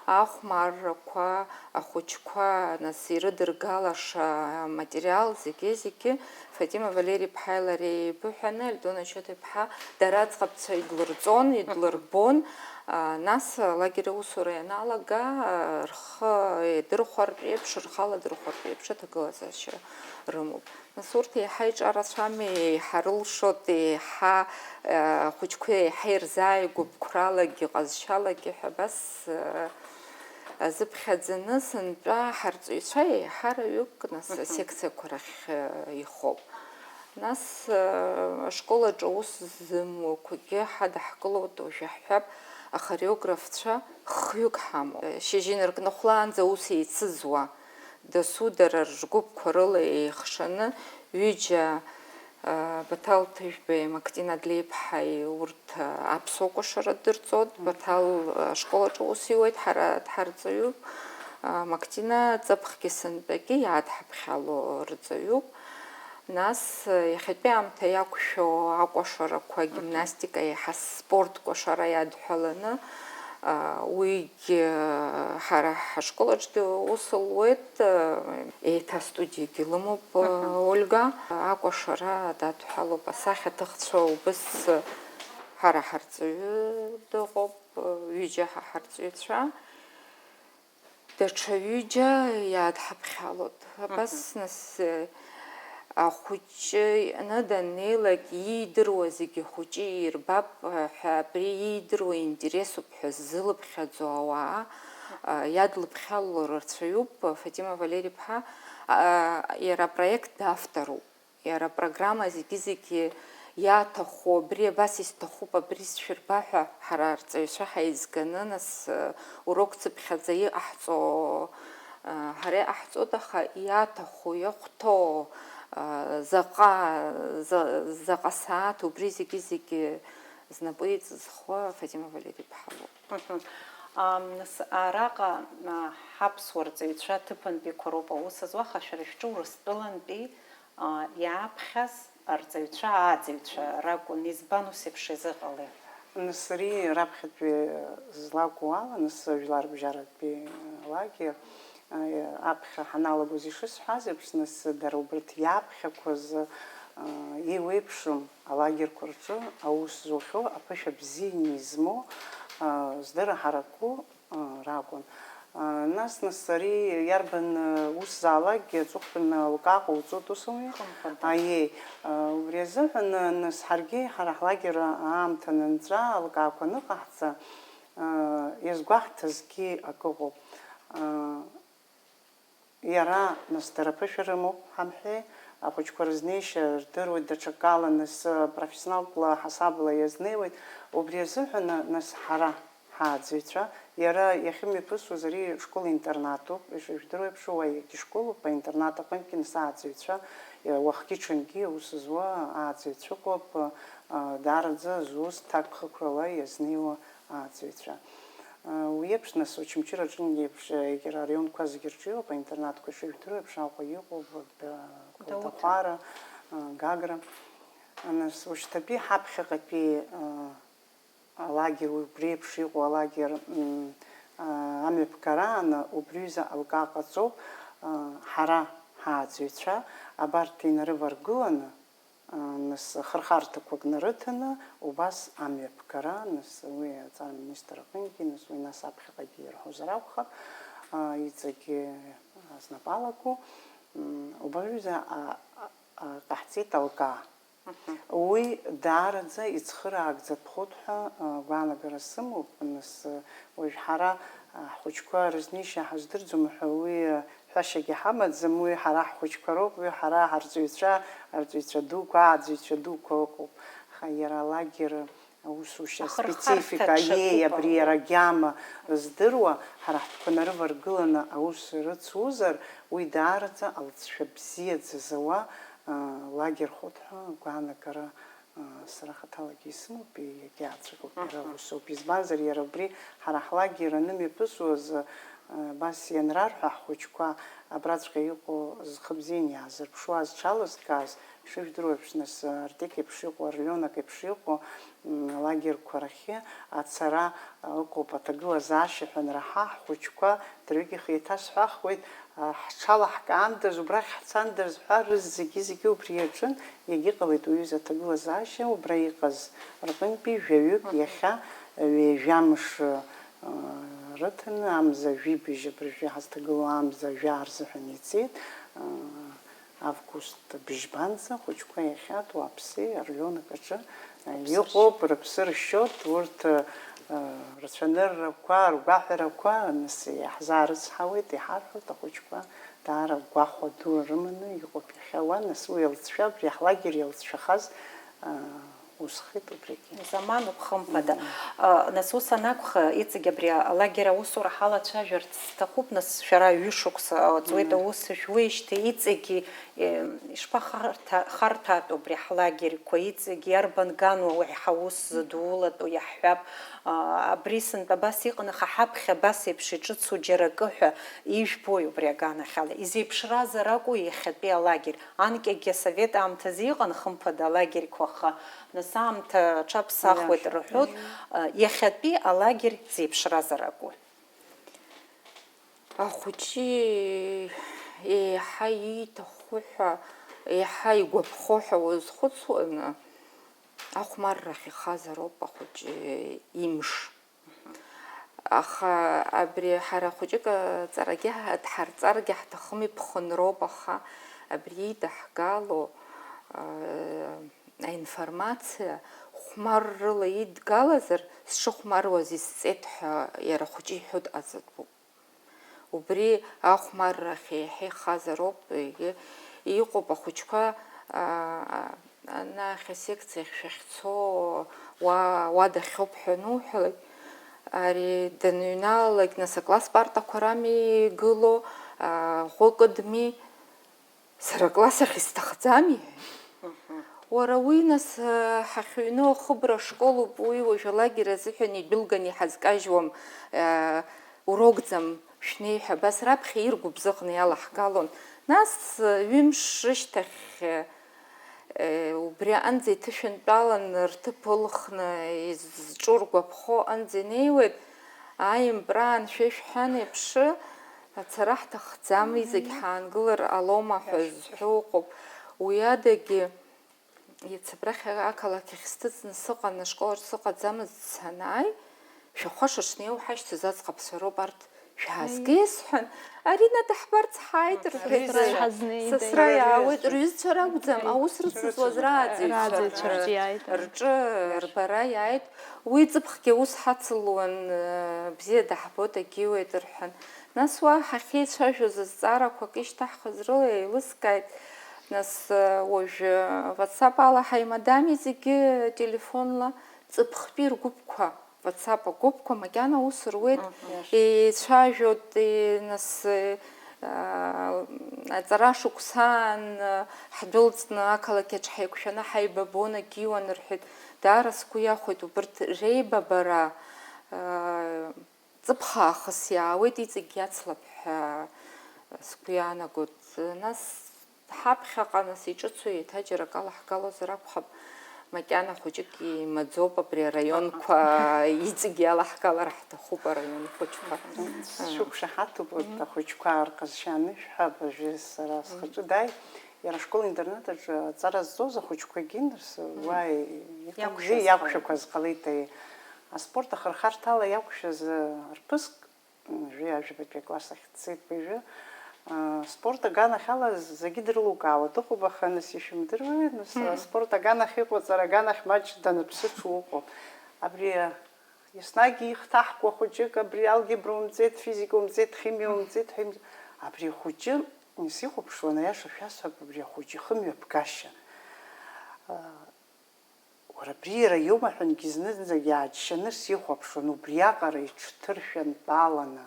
ахәмаррақәа, ахәыҷқәа, нас, ирыдыргалаша аматериал, зегьы-зегьы Фатима Валери-иԥҳаи лареи еибыҳәаны, Альдона Шьоҭа-иԥҳа дара аӡӷабцәа идлырҵон, идлырбон, нас алагер аусура ианалага, рхы еидырхәартә еиԥш, рхала дырхәартә еиԥш аҭагылазаашьа рымоуп. Нас урҭ еиҳа иҿарацәами, еиҳа рылшоит, еиҳа, э, ахәыҷқәа еиҳа ирзааигәоуп қәралагьы, ҟазшьалагьы ҳәа абас, э, азыԥхьаӡаны сынтәа ҳарҵаҩцәа еиҳараҩык, нас, Мгм. асекциақәа рахь, э, ихоуп. Нас, э, ашкол аҿы аус зымуақәагьы ҳадаҳкылоит, уажәы ҳҳәап, ахореографцәа хҩык ҳамоуп. Шьыжьы инаркны хәлаанӡа аус еицызуа. Дасу дара ргәыԥқәа рыла еихшаны, ҩыџьа, а, Баҭал Ҭыжәбеи Мактина Адлеиԥҳаи урҭ, а, аԥсуа кәашара дырҵоит. Баҭал, а, ашкол аҿы аус иуеит, ҳара дҳарҵаҩуп. А, Мактина ҵыԥхгьы сынтәагьы иаадҳаԥхьало рҵаҩуп. Нас, а, иахьатәи аамҭа иақәшәо акәашарақәа, гимнастика, еиҳа спорт кәашара иадҳәаланы, а, уи Ҳара ҳашкол аҿгьы ус луеит, еиҭа студиагьы лымоуп, Мгм. Ольга. Акәашара дадҳәалоуп, асахьаҭыхцәа убыс ҳара ҳарҵаҩы дыҟоуп, ҩыџьа ҳа ҳарҵаҩцәа. Даҽа ҩыџьа иаадҳаԥхьалоит. Абас Мгм. нас, Ахәыҷы иҟны даннеилак, иидыруа зегьы ахәыҷы ирбап ҳәа, абри иидыруа интересуп ҳәа ззылыԥхьаӡо ауаа, а, иадлыԥхьало рацәаҩуп. Фатима Валери-иԥҳа, а, иара апроект давторуп. Иара апрограмма зегьы-зегьы иаҭаху, абри абас исҭахуп, абри сшәырба ҳәа ҳара арҵаҩцәа ҳаизганы, нас, а, урок цыԥхьаӡа иҟаҳҵо, а, ҳара иҟаҳҵоит, аха иаҭаху, иахәҭоу, заҟа, за-, заҟа сааҭ, убри зегьы-зегьы знапы иҵызхуа Фатима Валери-иԥҳа лоуп. Мгм. Ам, нас, араҟа, а, ҳаԥсуа рҵаҩцәа ҭыԥантәиқәа роуп аус зуа, аха шәара шәҿы Урыстәылантәи, а, иааԥхьаз арҵаҩцәа, ааӡаҩцәа ракәын, избан ус еиԥш изыҟалеи? Нас ари раԥхьатәи злакәу ала, нас жәларбжьаратәи лагер, а, аԥхьа ҳаналагоз ишысҳәаз еиԥш, нас дара убарҭ иаԥхьақәаз, а, еиуеиԥшым алагерқәа рҿы аус зухьоу, аԥышәа бзианы измоу, а, здырра ҳараку, а, ракәын. А, нас, нас ари иарбан, а, ус заалакгьы аҵыхәтәаны алкаа ҟауҵоит, ус ауми? Хымԥада. Аиеи, а, убри азыҳәан, а, нас ҳаргьы ҳара ҳлагер аамҭа анынҵәа, алкаақәа аныҟаҳҵа, а, иазгәаҳҭазгьы акы ыҟоуп. А, Иара, нас, дара ԥышәа рымоуп ҳамҳәеи, ахәыҷқәа рызнеишьа рдыруеит, даҽакала, нас, профессионалтәла, ҳасабла иазнеиуеит, убри азыҳәан, нас, ҳара ҳааӡаҩцәа, иара иахьымҩаԥысуаз ари школ-интернатуп, ишыжәдыруа еиԥш, уа иагьышколуп, аинтернат аҟынтәгьы, нас, ааӡаҩцәа, уахгьы-ҽынгьы аус зуа ааӡаҩцәа ыҟоуп, даараӡа зус ҭакԥхықәрала иазнеиуа ааӡаҩцәа. Уи еиԥш, нас, Очамчыра аҿынгьы еиԥш, егьырҭ араионқәа зегьы рҿы иҟоуп, аинтернатқәа шыжәдыруа еиԥш, Аҟәа иҟоуп, Гәдоуҭа. Гәдоуҭа, Гагра. Нас, ушьҭатәи ҳаԥхьаҟатәи алагер, убри еиԥш иҟоу алагер, м, а, амҩаԥгарааны убри ҩыза алкаа ҟаҵоуп, а, ҳара ҳааӡаҩцәа абарҭ инарываргыланы, а, нас хырхарҭақәак нарыҭаны, убас амҩаԥгара, нас уи аҵара министр аҟынгьы, нас уи нас аԥхьаҟагьы ирҳәозар акәхап, а, иҵегьы знапы алаку, м, убри ҩыза, а, а, а, ҟаҳҵеит алкаа. Уи даараӡа ицхыраагӡатәхоит ҳәа, а, гәаанагара сымоуп, нас, а, уажә ҳара, а, ҳхәыҷқәа рызнеишьа ҳаздырӡом ҳәа уи, а, ҳәашьагьы ҳамаӡам, уи ҳара ҳхәыҷқәа роуп, уи ҳара ҳарҵаҩцәа, арҵаҩцәа дуқәа, ааӡаҩцәа дуқәа ыҟоуп. Аха иара алагер аусушьа, ахырхарҭа аспецифика, ҽакуп, иеи, абри ауп. Иара агьама здыруа, ҳара ҳтәқәа нарываргыланы аус рыцузар, уи даараӡа алҵшәа бзиаӡа зауа, а, лагер хәыҭ ҳәа гәаанагара, а, сара хаҭалагьы исымоуп, егьаацәыргоуп, иара усоуп. Избанзар, иара убри ҳара ҳлагер анымҩаԥысуаз, а, абас ианрарҳәа, ҳхәыҷқәа абраҵәҟьа иҟоу зхы бзианы иаазырԥшуаз, зҽалызкааз, ишыжәдыруа еиԥш, нас, Артек еиԥш иҟоу, Арлионак еиԥш иҟоу, м, алагерқәа рахьы ацара, а, ыҟоуп, аҭагылазаашьа ҳәа анраҳа, ҳхәыҷқәа дырҩегьых еиҭасҳәахуеит, а, ҳҽалаҳкаандаз, убрахь ҳцандаз ҳәа, рызегьы-зегьы убри иаҿын, иагьыҟалеит уи аҩыза аҭагылазаашьа, убра иҟаз рҟынтәи жәаҩык иахьа ҩажәа мшы, а, рыҭаны, амза жәибжь, абыржәы ҳазҭагылоу амза жәаа рзыҳәан ицеит, а, август бжьбанӡа ахәыҷқәа иахьатәу Аԥси Арлионак аҿы, а, иҟоуп, рыԥсы ршьоит, урҭ, а, рцәаныррақәа, ргәаҳәарақәа, нас, иаҳзаарыцҳауеит, иҳарҳәоит, ахәыҷқәа даара гәахәа ду рыманы иҟоуп иахьа уа, нас, уи алҵшәа, абри ҳлагер иалҵшәахаз, а, усхит убригьы. Замануп, хымԥада. Мм. А, нас, ус анакәха, иҵегь абри алагер аусура ҳалацәажәарц сҭахуп, нас, шәара ҩышықәса ҵуеит, мм, аус шәуеижьҭеи, иҵегьы, э, ишԥахарҭа-, харҭәаатәу абри ҳлагерьқәа, иҵегь иарбан гануа уи ҳаус зыдулатәу, иаҳҳәап, а, абри сынтә абас иҟан, аха ҳаԥхьа абас еиԥш иҿыцу џьара акы ҳәа ижәбои убри аганахьала? Изеиԥшразар акәу иахьатәи алагерь? Анкьагьы асовет аамҭазы иҟан, хымԥада, алагерьқәа, аха нас аамҭа аҽаԥсахуеит, иашоуп, рҳәоит. Иашоуп. Иахьатәи алагерь зеиԥшразар акәу? Ахәыҷы еиҳа ииҭаху ҳәа, еиҳа игәаԥхо ҳәа уазхәыцуаны, ахәмаррахь ихазароуп ахәыҷы имш. Аха абри ҳара хәыҷык аҵарагьы ҳа-, дҳарҵаргьы ҳҭахым, иԥхынроуп, аха абри идаҳгало, аа, аинформациа хәмаррыла идгалазар, сшыхәмаруаз исҵеит ҳәа иара ахәыҷы иҳәо дҟаҵатәуп. Убри ахәмаррахь еиҳа ихазароуп, егьи иҟоуп ахәыҷқәа, аа, анахь асекциахь шәахьцо, уа, уа дахьоуп ҳәа ануҳәалак, ари даныҩналалак, нас, акласс партақәа рами игылоу, аа, ӷәыкыдми, сара акласс ахь исҭахӡами? Мгм. Уара уи, нас, ҳахьыҩноу ахыбра ашколуп, уи уажә алагер азыҳәан идәылганы иҳазкажьуам, урокӡам, шәнеи ҳәа абас раԥхьа иргәыбзыӷны иалаҳгалон. Нас, ҩымш рышьҭахь, э, убри аҟынӡа иҭышәынтәалан, рҭыԥ ылхны, изҿу ргәаԥхо аҟынӡа инеиуеит, ааимпраан шәа ишәҳәан еиԥш, ацара ҳҭахӡам, зегь ҳаангылар ҟалома ҳәа зҳәо ыҟоуп. Уи адагьы, Иацы абрахь ақалақь ахь сҭыҵны сыҟан, ашкол ахь сыҟаӡамызт санааи, шәахәа шышнеиуа ҳашьҭаз аӡӷабцәа роуп арҭ, шәаазгеи сҳәан, Арина даҳбарц ҳааит, рҳәеит. Рҩызцәа ҳазнеит, Сасра иаауеит, рҩызцәа ракәӡам, аус рыцызуаз рааӡаҩцәа рҿы иааит, рҿы рбара иааит. Уи ҵыԥхгьы аус ҳацылуан, бзиа даҳбоит, агьиуеит, рҳәан. Нас уа ҳахьеицәажәоз азҵаарақәак ишьҭаҳхыз рыла еилыскааит. Нас, уажәы WhatsApp ала ҳаимадами зегьы телефонла, ҵыԥхтәи ргәыԥқәа, WhatsApp агәыԥқәа макьана аус руеит, еицәажәоит, нас, аҵара шықәсаан, ҳдәылҵны ақалақь аҿы ҳаиқәшәаны ҳаибабон, агьиуан рҳәеит. Даара сгәы иахәеит убырҭ реибабара, Ҵыԥх аахыс иаауеит, иҵегь иацлап ҳәа сгәы иаанагоит. Нас ҳаԥхьаҟа, нас иҿыцу еиҭа џьара акы алаҳгалозар акәхап, макьана хәыҷык имаӡоуп абри араионқәа, иҵегь иалаҳгалар ҳҭахуп араион хәыҷқәа. Сшәықәшаҳаҭуп, урҭ ахәыҷқәа рҟазшьа анышәҳәа, абыржәы сара схаҿы дааит. Иара ашкол-интернат аҿы аҵара зҵоз ахәыҷқәагьы, нас, уа иҟамзи, иақәшәаз иақәшәақәаз ҟалеит, аиеи. Аспорт ахырхарҭала иақәшәаз рԥыск, м, жәаҩа-жәабатәи акласс ахь дцеит уажәы. А, спорт аганахьала зегьы дрылукаауа дыҟоуп, аха нас ишәымдыруеи, нас, мм, аспорт аганахь иҟоу аҵара аганахь маҷ даныԥсыҽу ыҟоуп. Абри, а, еснагь ихҭаҳкуа хәыҷык, абри алгебра умҵеит, физика умҵеит, химиа умҵеит ҳәа имз-, абри ахәыҷы, сихәаԥшуан, аиаша шәасҳәап, абри ахәыҷы ихымҩаԥгашьа. А, Уара, абри иара иоума ҳәангьы зны-зынӡак иааччаны сихәаԥшуан, убриаҟара иҽҭыршәантәаланы,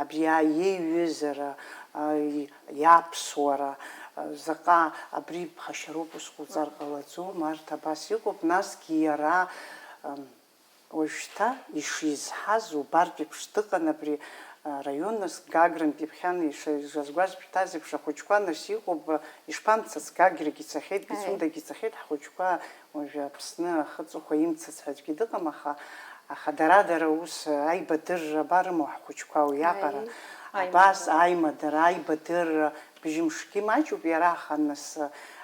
абри аиеиҩызара, аи-, иаԥсуара, заҟа абри ԥхашьароуп, ус ҟауҵар ҟалаӡом, арҭ абас иҟоуп, насгьы иара, ам, уажәшьҭа ишизҳаз убартә еиԥш дыҟан, абри, а, раион, нас Гагрантә иԥхьан, иша-, ишазгәасҭаз еиԥш, ахәыҷқәа, нас иҟоуп, а, ишԥамцац, Гаграгьы ицахьеит, Аи. Пицундагьы ицахьеит, ҳхәыҷқәа. Уажәы Аԥсны ахы-аҵыхәа имцац ҳәа аӡәгьы дыҟам, аха, аха дара-дара ус аибадырра абарымоу ҳхәыҷқәа уиаҟара? Аи, абас аимадара. Аимадара, аибадырра, бжьымшгьы маҷуп иара, аха нас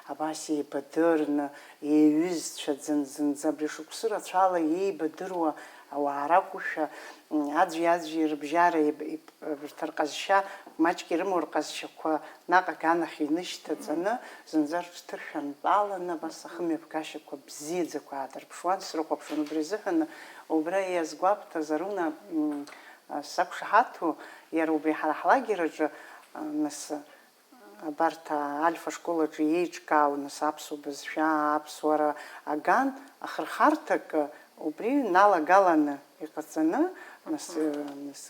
абас еибадырны, еиҩызцәа зын-зынӡа абри шықәсы рацәала иеибадыруа ауаа ракәушәа, м, аӡәи-аӡәи рыбжьара еиб-, еиб-, Урҭ рҟазшьа маҷк ирымоу рҟазшьақәа наҟ аганахь инышьҭаҵаны, зынӡа рыҽҭыршәантәаланы, абас ахымҩаԥгашьақәа бзиаӡақәа аадырԥшуан, срыхәаԥшуан. Убри азыҳәан, убра иазгәабҭаз Аруна, м, а, сақәшаҳаҭу, иара убри ҳара ҳлагер аҿы, а, нас, Абарҭ Альфа школ аҿы еиҿкаау, нас, аԥсуа бызшәа, аԥсуара аган ахырхарҭак убри налагаланы иҟаҵаны, нас, нас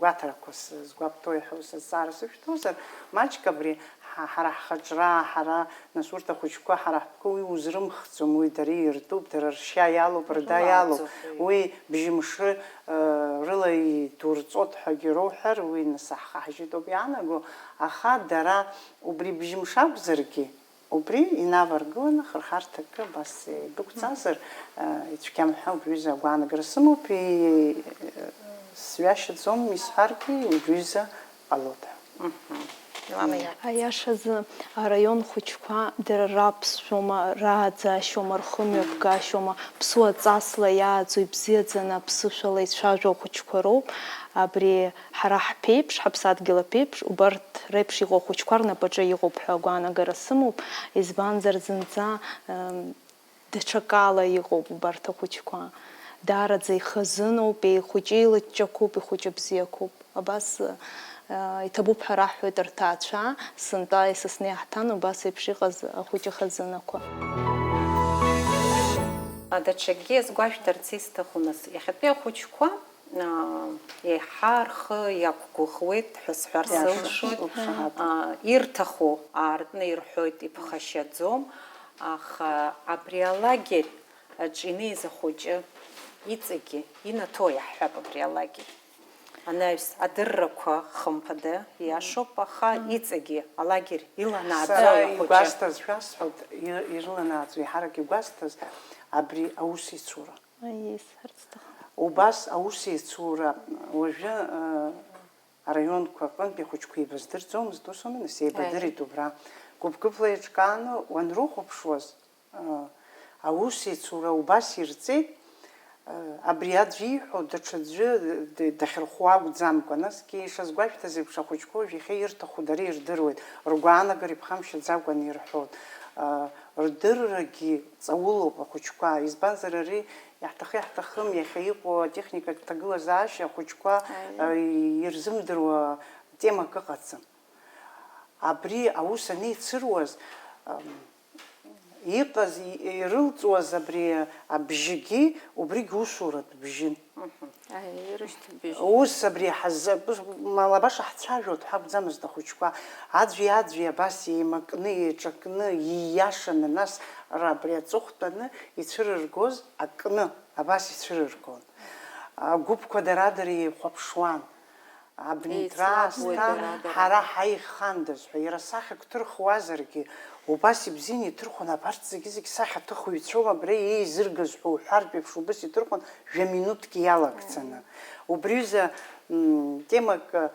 гәаҭарақәа сызгәаԥҭо иҳәо сызҵаара сышәҭозар, маҷк абри ҳа-, ҳара ҳхаҿра, ҳара, нас, урҭ ахәыҷқәа ҳара ҳтәқәа уи узрымхӡом, уи дара иртәуп, дара ршьа иалоуп, рда иалоуп, уи бжьымшы, э, рыла идурҵоит ҳәагьы роуҳәар, уи, нас, ҳхы ҳжьытоуп иаанаго, аха дара Убри бжьымш акәзаргьы, убри инаваргыланы хырхарҭакы абас идәықәҵазар, э, ицәгьам ҳәа убри аҩыза агәаанагара сымоуп, и-, сҩашьаӡом исҳәаргьы, убри аҩыза ҟалоит ҳәа. Мгм. Милана, иа- Аиашазы, араион хәыҷқәа дара раԥсшәома, рааӡашьома, рхымҩаԥгашьома, ԥсуа ҵасла иааӡо, ибзиаӡаны аԥсышәала ицәажәо ахәыҷқәа роуп. Абри ҳара ҳԥеиԥш, ҳаԥсадгьыл аԥеиԥш, убарҭ реиԥш иҟоу ахәыҷқәа рнапаҿы иҟоуп ҳәа агәаанагара сымоуп, избанзар, зынӡа, ем, даҽакала иҟоуп убарҭ ахәыҷқәа. Даараӡа ихазыноуп, еихәыҷы илыҷҷақәоуп, ихәыҷы бзиақәоуп. Абас, э, иҭабуп ҳәа раҳҳәоит рҭаацәа, сынтәа Есасны иаҳҭан убас еиԥш иҟаз ахәыҷы хазынақәа. Даҽакгьы иазгәашәҭарц исҭаху, нас, иахьатәи ахәыҷқәа, аа, еиҳа рхы иақәгәыӷуеит ҳәа сҳәар сылшоит. Иашоуп, уқәшаҳаҭуп. Аа, ирҭаху аартны ирҳәоит, иԥхашьаӡом, аха абри алагерь аҿы инеиз ахәыҷы иҵегьы инаҭо иаҳҳәап абри алагерь. Анаҩс адыррақәа, хымԥада, иашоуп, аха иҵегьы алагерь иланааӡои ахәыҷы? Сара игәасҭаз шәасҳәоит, и-, ирыланааӡо еиҳарак игәасҭаз абри аусеицура. Аиеи, сҳәарц сҭахын. Убас аусеицура уажәы, э, араионқәа рҟынтә ихәыҷқәа еибаздырӡомызт, ус аума, нас, еибадырит. Аиеи. Убра гәыԥ-гәыԥла еиҿкааны уанрыхәаԥшуаз, э, аусеицура убас ирҵеит, э, абри аӡә ииҳәо даҽаӡәы д-, дахьырхәо акәӡамкәа, насгьы ишазгәашәҭаз еиԥш ахәыҷқәа уажә иахьа ирҭаху дара ирдыруеит, ргәаанагара иԥхамшьаӡакәан ирҳәоит. Э, Рдыррагьы ҵаулоуп ахәыҷқәа, избанзар, ари иаҳҭахы-иаҳҭахым иахьа иҟоу атехникатә ҭагылазаашьа ахәыҷқәа, Аиеи. э, ирзымдыруа темак ыҟаӡам. Абри аус анеицыруаз, ам, иҟаз, и-, ирылҵуаз абри абжьгьы убригь усуратә бжьын. Мгм. Аиеи, ирышьҭоуп быжь. Ус абри ҳазы-, ма лабаша ҳцәажәоит ҳәа акәӡамызт ахәыҷқәа. Аӡәи-аӡәи абас еимакны, еиҿакны, ииашаны, нас ра-, абри аҵыхәтәаны ицәырыргоз акны абас ицәырыргон. агәыԥқәа дара-дара еихәаԥшуан. Абни Еицлабуеит драасҭа дара-дара. Ҳара ҳаихандаз ҳәа, иара сахьак ҭырхуазаргьы, убас ибзианы иҭырхуан, абарҭ зегьы-зегь сахьаҭыхыҩцәоума, абра еизыргаз ҳәа уҳәартә еиԥш убас иҭырхуан, жәа минуҭкгьы иалагӡаны. Убри ҩыза, м, темак, ы,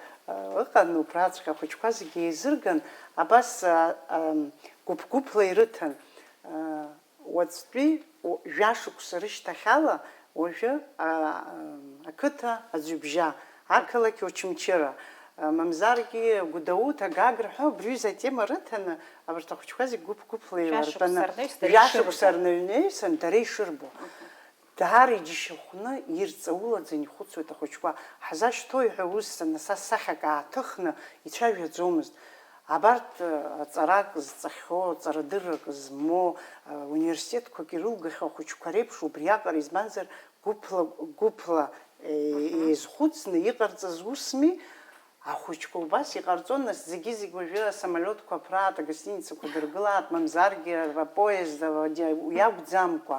ыҟан, убраҵәҟьа ахәыҷқәа зегьы еизырган, абас, ы, ы, гәыԥ-гәыԥла ирыҭан, ы, Уаҵәтәи жәашықәса рышьҭахьала уажәы, а, а, ақыҭа аӡҩыбжьа, ақалақь Очамчыра, а, мамзаргьы Гәдоуҭа, Гагра ҳәа убри ҩыза атема рыҭаны, абарҭ ахәыҷқәа зегь гәыԥ-гәыԥла еилартәаны, Жәашықәса рнаҩс дара жәашықәса ишырбо. Рнаҩнаҩсан дара ишырбо. Даара иџьашьахәны, ирҵаулаӡан ихәыцуеит ахәыҷқәа. Ҳзашьҭои ҳәа ус, нас ас сахьак ааҭыхны ицәажәаӡомызт. Абарҭ, ы, ҵарак зҵахьоу, ҵарадыррак змоу, ы, университетқәак ирылгахьоу ахәыҷқәа реиԥш убриаҟара, избанзар, гәыԥла, гәыԥла, е, Мгм. Еизхәыцны иҟарҵаз усми, ахәыҷқәа убас иҟарҵон, нас зегьы-зегь уажәы асамолиотқәа аԥраат, агостиницақәа дыргылаат, мамзаргьы апоезд, авиа-, иакәӡамкәа,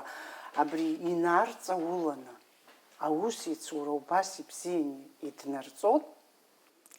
абри инарҵауланы, аусеицура убас ибзианы иднарҵон.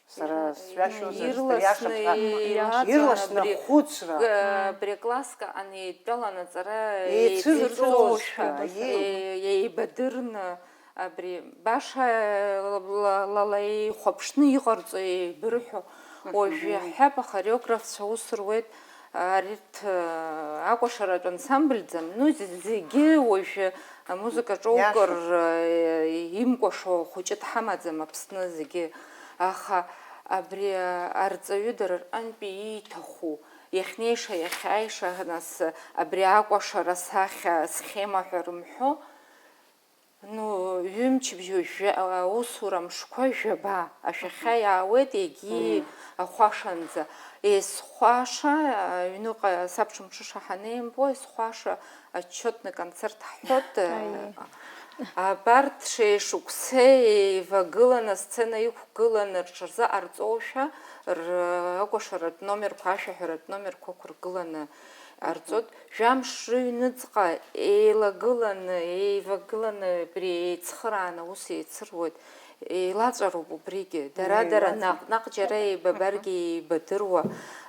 Сара Ира-, сҩашьозар, ирласны сдыриашап ҳәа. Еилаҵәан, ирласны абри, ахәыцра. Э, абри акласск аҟны еидтәалан аҵара еицырҵозшәа, еицырҵозшәа, еи-, еи-, еибадырны, абри баша, э, ла-, ла-, лала еихәаԥшны иҟарҵо еибырҳәо. Мгм. Уажә иаҳҳәап, ахореографцәа аус руеит, Арҭ, э, акәашаратә ансамбльӡам, ну, з-, зегьы уажәы амузыка ҿоукыр, иашоуп. Э, имкәашо хәыҷы дҳамаӡам Аԥсны зегьы, аха абри, э, арҵаҩы дара рҟынтәи ииҭаху, иахьнеиша, иахьааиша, нас, э, абри акәашара сахьа, схема ҳәа рымҳәо, Ну, ҩымчыбжьа, жәа-, аусура мшқәа жәаба ашәахьа иаауеит, егьи Мм. Ахәашанӡа. Есхәаша, аҩныҟа сабшымҽыша ҳанеимпо, есхәаша отчетный концерт ҳҳәоит. Аиеи. Абарҭ шеишықәсеи еивагыланы, асцена иқәгыланы, рҽырзыҟарҵошәа, р-, акәашаратә номерқәа, ашәаҳәаратә номерқәа ықәыргыланы арҵоит. Мгм. Жәамш рыҩныҵҟа еилагыланы, еивагыланы, абри еицхырааны аус еицыруеит. Еилаҵәароуп убригьы. Дара-дара Еилаҵәа. Наҟ-наҟ џьара еибабаргьы Мгм. Еибадыруа,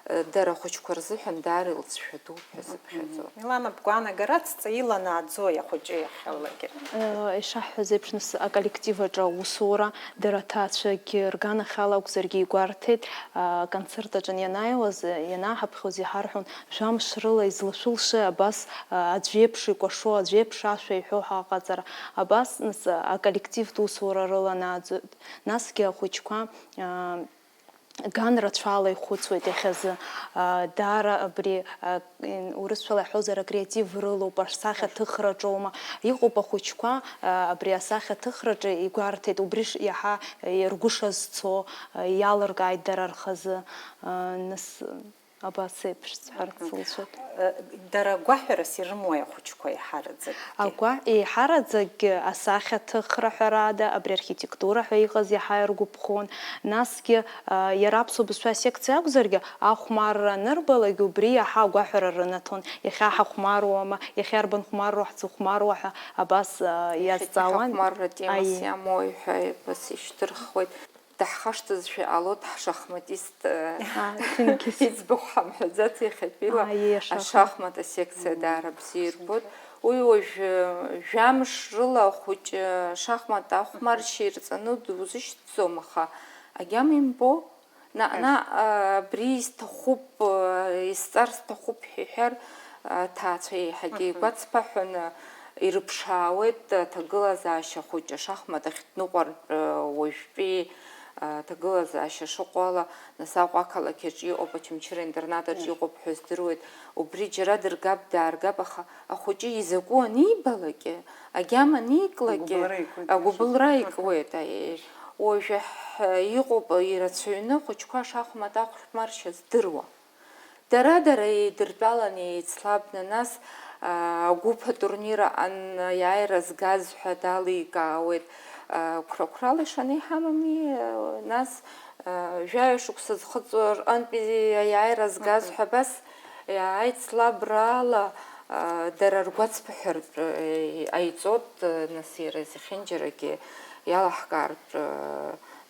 э, дара ахәыҷқәа рзыҳәан даара илҵшәа дууп ҳәа сыԥхьаӡоит. Милана, бгәаанагара ҵҵа иланааӡои ахәыҷы иахьалакгьы? Э, ишаҳҳәаз еиԥш, нас аколлектив аҿы аусура, дара аҭаацәагьы рганахьала акәзаргьы игәарҭеит, а, аконцерт аҿы ианааиуаз, ианааҳаԥхьоз иҳарҳәон, Жәамш рыла излашәылшеи абас, а, аӡә иеиԥш икәашо, аӡә иеиԥш ашәа иҳәо ҳәа аҟаҵара. Абас, нас, аколлективтә усура рыланааӡоит. Насгьы ахәыҷқәа, а, ган рацәала ихәыцуеит иахьазы. А, даара абри, а, ин-, урысшәала иаҳҳәозар, акреатив рылоуп, асахьаҭыхраҿоума. Иҟоуп ахәыҷқәа, а, абри асахьаҭыхраҿы игәарҭеит, убри ш-, иаҳа, а, ргәы шазцо, а, иалыркааит дара рхазы. А, нас, Абас еиԥш сҳәарц Мгм. Сылшоит. Э, дара гәаҳәарас ирымои ахәыҷқәа еиҳараӡакгьы? Агәаҳ-, еиҳараӡакгьы асахьаҭыхра, ҳәарада, абри архитектура ҳәа иҟаз иаҳа иргәаԥхон. Насгьы, а, иара аԥсуа бызшәа асекциа акәзаргьы, ахәмарра анырбалак, убри иаҳа агәаҳәара рынаҭон. Иахьа ҳахәмаруама, иахьа арбан хәмарроу ҳзыхәмаруа ҳәа абас, а, Иахьатәи иазҵаауан. Ҳахәмарра темас Аиеи. Иамои ҳәа иԥыс ишьҭырхуеит. Даҳхашҭызшәа иҟалоит ҳшахматист, э, А, ҭынқьыс. Иӡбахә ҳамҳәаӡац иахьатәила. А, ииашахо. Ашахмат асекциа Мгм. Даара бзиа ирбоит. Уи уажә, э, жәамш рыла ахәыҷы ашахмат ахәмаршьа ирҵаны дузышьҭӡом, аха агьама имбо. Наҟ-наҟ, э, абри исҭахуп, э, исҵар сҭахуп ҳәа иҳәар, аҭаацәа еиҳагьы Мгм. Игәацԥаҳәаны ирыԥшаауеит аҭагылазаашьа хәыҷы ашахмат ахь дныҟәартә, уажәтәи аҭагылазаашьа шыҟоу ала, нас Аҟәа ақалақь аҿы иҟоуп, Очамчыра интернат аҿы Мгм. Иҟоуп ҳәа здыруеит, убри џьара дыргап, дааргап, аха ахәыҷы изакәу анибалак, агьама аниклак, Агәыбылра икуеит, агәыбылра икуеит, аиеи. Уажә ҳ-, иҟоуп ирацәаҩны ахәыҷқәа ашахмат ахәмаршьа здыруа. Дара-дара еидыртәалан, еицлабны, нас, аа, агәыԥ атурнир аҟан аиааира згаз ҳәа даликаауеит. Аа, қәра-қәрала ишаны иҳамами, аа, нас, аа, жәаҩа шықәса зхыҵуа рҟынтәи аиааира згаз Мгм. Ҳәа абас, аа, аицлабраала, аа, дара ргәацԥыҳәартә, аа, ҟаиҵоит, аа, нас иара зехьынџьарагьы иалаҳкаартә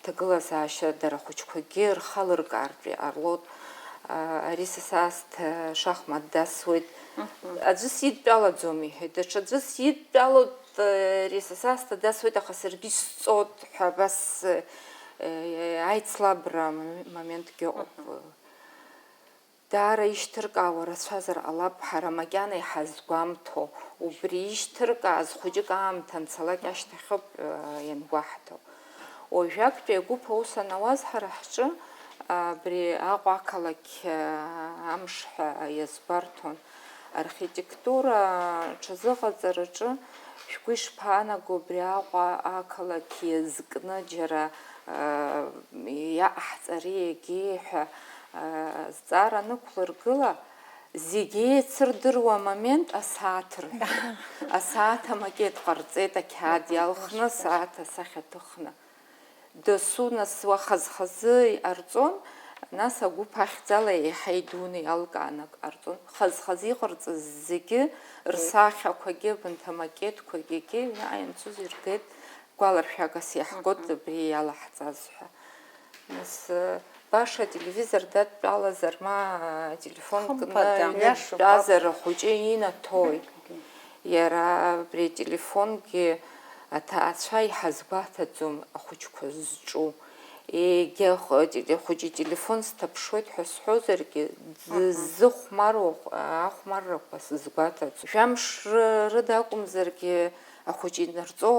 ҭагылазаашьа дара ахәыҷқәагьы рхы алыркаартә иҟалоит. Ари са саасҭа шахмат дасуеит. Аӡәы сидтәалаӡом, иҳәеит, даҽаӡәы сидтәалоит, ари са саасҭа дасуеит, аха саргьы сҵоит ҳәа абас аицлабра моментгьы ыҟоуп. Даара ишьҭыркаауа рацәазар ҟалап, ҳара макьана иҳазгәамҭо, убри ишьҭыркааз хәыҷык аамҭа анцалак ашьҭахьоуп иангәаҳҭо. Уажәы актәи агәыԥ аус анауаз ҳара ҳҿы абри Аҟәа ақалақь амш ҳәа иазгәарҭон. Архитектура ҽазыҟаҵараҿы шәгәы ишԥаанаго, убри Аҟәа ақалақь иазкны џьара иаҟаҳҵари егьи ҳәа зҵаара анықәлыргыла, зегьы еицырдыруа амомент асааҭ рҳәеит. Асааҭ амакет ҟарҵеит, ақьаад иалхны асааҭ асахьа ҭыхны. Дасу нас уа хаз-хазы иҟарҵон, нас агәыԥ ахьӡала еиҳа идуны иалкааны ак ҟарҵон. Хаз-хазы иҟарҵаз зегьы, рсахьақәагьы, абанҭ амакетқәагьы егьи аҩны ианцоз иргеит, гәаларшәагас иаҳгоит абри иалаҳҵаз ҳәа. Нас, э, баша ателевизор дадтәалазар, ма, э, телефон кны Хымԥада. Аҩны Иашоуп, дтәазар, ахәыҷы инаҭои? Иара абри ателефонгьы аҭаацәа иҳазгәаҭаӡом ахәыҷқәа зҿу. Егьа хәыҷы ителефон сҭаԥшуеит ҳәа сҳәозаргьы, дзы-, ззыхәмаруа ахә-, ахәмаррақәа сызгәаҭаӡом. Жәамш ры-, рыда акәымзаргьы, ахәыҷы инарҵо,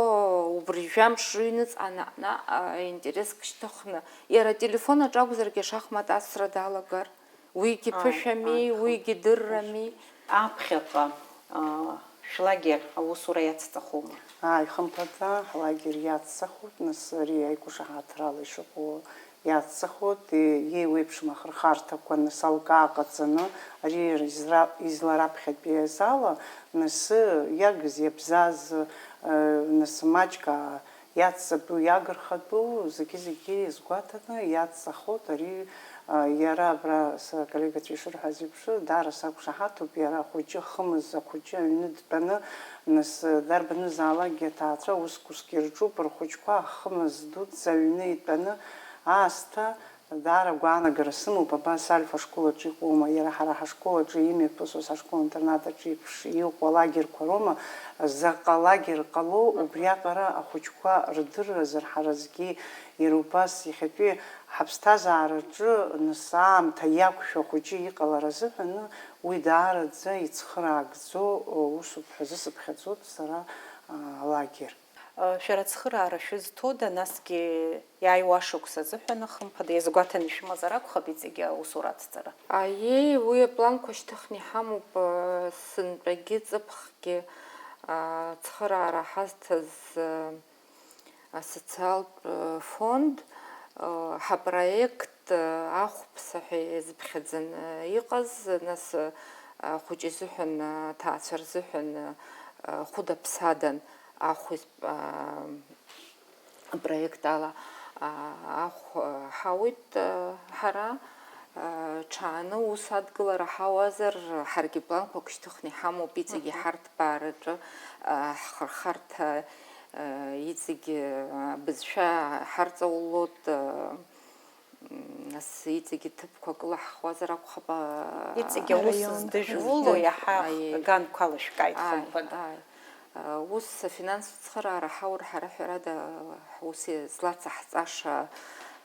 убри жәамш рыҩныҵҟа наҟ-наҟ аинтереск шьҭыхны, иара ателефон аҿы акәзаргьы ашахмат асра далагар, уигьы Ааи, ԥышәами, ааи, уигьы дыррами. Аԥхьаҟа, аа, шәлагер аусура иацҵахома? Ааи, хымԥада, ҳлагер иацҵахоит, нас ари аиқәшаҳаҭрала ишыҟоу иацҵахоит, и-, иеиуеиԥшым ахырхарҭақәа, нас алкаа ҟаҵаны, ари изра-, излараԥхьатәиаз ала, нас иагыз, иабзаз, э, нас маҷк, аа, иацҵатәу, иагырхатәу, зегьы-зегьы иазгәаҭаны иацҵахоит. Ари, а, иара абра саколлегацәа ишырҳәаз еиԥш, даара сақәшаҳаҭуп, иара ахәыҷы хымыз, ахәыҷы аҩны дтәаны, нас, дарбанызаалакгьы аҭаацәа уск-уск ирҿуп, рхәыҷқәа ахымыз дуӡӡа аҩны итәаны аасҭа, даара агәаанагара сымоуп, абас Альфа ашкол аҿы иҟоума, иара ҳара ҳашкол аҿы имҩаԥысуаз ҳашкол-интернат аҿы еиԥш иҟоу алагерқәа роума, заҟа лагер ҟало, убриаҟара ахәыҷқәа рдырразар, ҳара зегьы иара убас иахьатәи ҳаԥсҭазаараҿы нас аамҭа иақәшәо ахәыҷы иҟалара азыҳәан, уи даараӡа ицхыраагӡоу усуп ҳәа зысыԥхьаӡоит сара, а, алагер. Шәара ацхыраара шәызҭода, насгьы иааиуа ашықәс азыҳәан, хымԥада, иазгәаҭаны ишәымазар акәхап иҵегьы аусура ацҵара? Аиеи, уи апланқәа шьҭыхны иҳамоуп, сынтәагьы ҵыԥхгьы, ацхыраара ҳазҭаз асоциалтә фонд, ҳапроект Ахәԥса ҳәа иазыԥхьаӡаны иҟаз, нас, ахәыҷы изыҳәан, аҭаацәа рзыҳәан, хәыда-ԥсадан ахә апроект ала, а, ахә, а, ҳауит, а, ҳара, а, ҽааны ус адгылара ҳауазар, ҳаргьы планқәак шьҭыхны иҳамоуп, иҵегьы Мгм. ҳарҭбаараҿы, а, ҳхырхарҭа, а, иҵегьы, а, бызшәа ҳарҵаулоит, а, Нас иҵегьы ҭыԥқәак лаҳхуазар акәхап, аа, Иҵегьы аус араион здыжәло араион. Иаҳа Аиеи. Ганқәа лашәкааит, Ааи, хымԥада. Ааи. Ус афинанстә цхыраара ҳаур ҳара ҳәарада, ҳус злацаҳҵаша,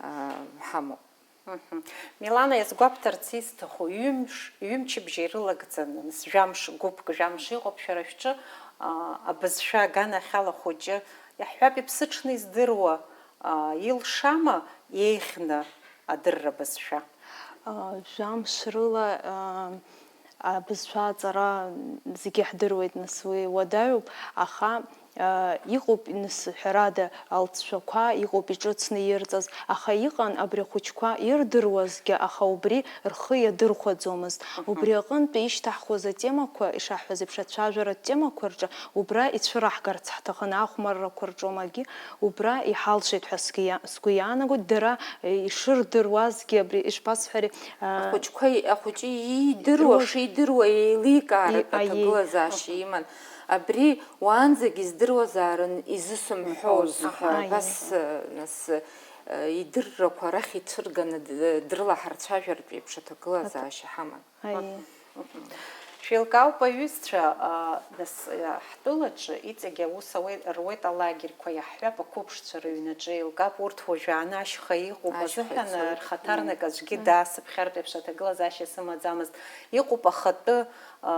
аа, ҳамоуп. Мгм. Милана, иазгәабҭарц исҭаху, ҩымш, ҩымчыбжьа ирылагӡаны, нас, жәамш, гәыԥк, жәамш иҟоуп шәара шәҿы, аа, абызшәа аганахьала хәыҷы, иаҳҳәап, иԥсыҽны издыруа, аа, илшама еиӷьны адырра бызшәа? Жәамш рыла, аа, абызшәа аҵара зегьы ҳдыруеит, нас, уи уадаҩуп, аха, аа, иҟоуп, нас, ҳәарада, алҵшәақәа, иҟоуп иҿыцны ирҵаз, аха иҟан абри ахәыҷқәа ирдыруазгьы, аха убри рхы иадырхәаӡомызт. Мгм. Убри аҟынтәи ишьҭаҳхуаз атемақәа, ишаҳҳәаз еиԥш, ацәажәаратә темақәа рҿы убра ицәыраҳгарц ҳҭахын, ахәмаррақәа рҿы, омагьы, Убра иҳалшеит ҳәа сгьы иа-, сгәы иаанагоит, дара, э, ишырдыруазгьы, абри ишԥасҳәари, а, Ахәыҷқәа, ахәыҷы иидыруа, Ируа- шидыруа еиликааратә И-, аиеи. аҭагылазаашьа иман. Абри уаанӡагьы Идыруазаарын изысымҳәоз ҳәа, Аҳа. Абас, нас, идыррақәа арахь ицәырганы д-, дрылаҳарцәажәартә еиԥш аҭагылазаашьа ҳаман. Аиеи. Шәеилкаауп, аҩызцәа, а, нас, а, ҳтәылаҿы иҵегь аус ауеит, руеит алагерьқәа, иаҳҳәап, ақәыԥшцәа рыҩнаҿы еилкаап, урҭ уажәааны ашьха иҟоуп азыҳәан, рхаҭарнак аӡәгьы даасыԥхьартә еиԥш аҭагылазаашьа сымаӡамызт. Иҟоуп ахатәы, а,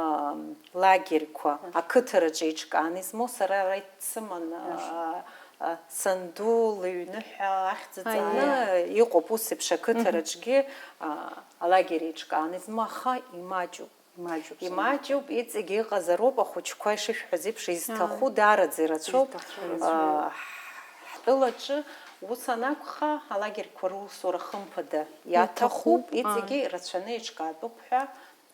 лагерьқәа, ақыҭараҿы еиҿкааны измоу, сара ара исыман, а, а, санду лыҩныҳәа ахьӡ ҵаны иҟоуп, ус еиԥш ақыҭараҿгьы, а, алагер еиҿкааны измоу, аха имаҷуп. Имаҷуп, имаҷуп, иҵегь иҟазароуп, ахәыҷқәа ишышәҳәаз еиԥш, изҭаху даараӡа ирацәоуп. Изҭаху ирацәоуп. Аа, ҳтәылаҿы ус анакәха, алагерьқәа русура хымԥада иаҭахуп, иаҭахуп, иҵегьы ирацәаны еиҿкаатәуп ҳәа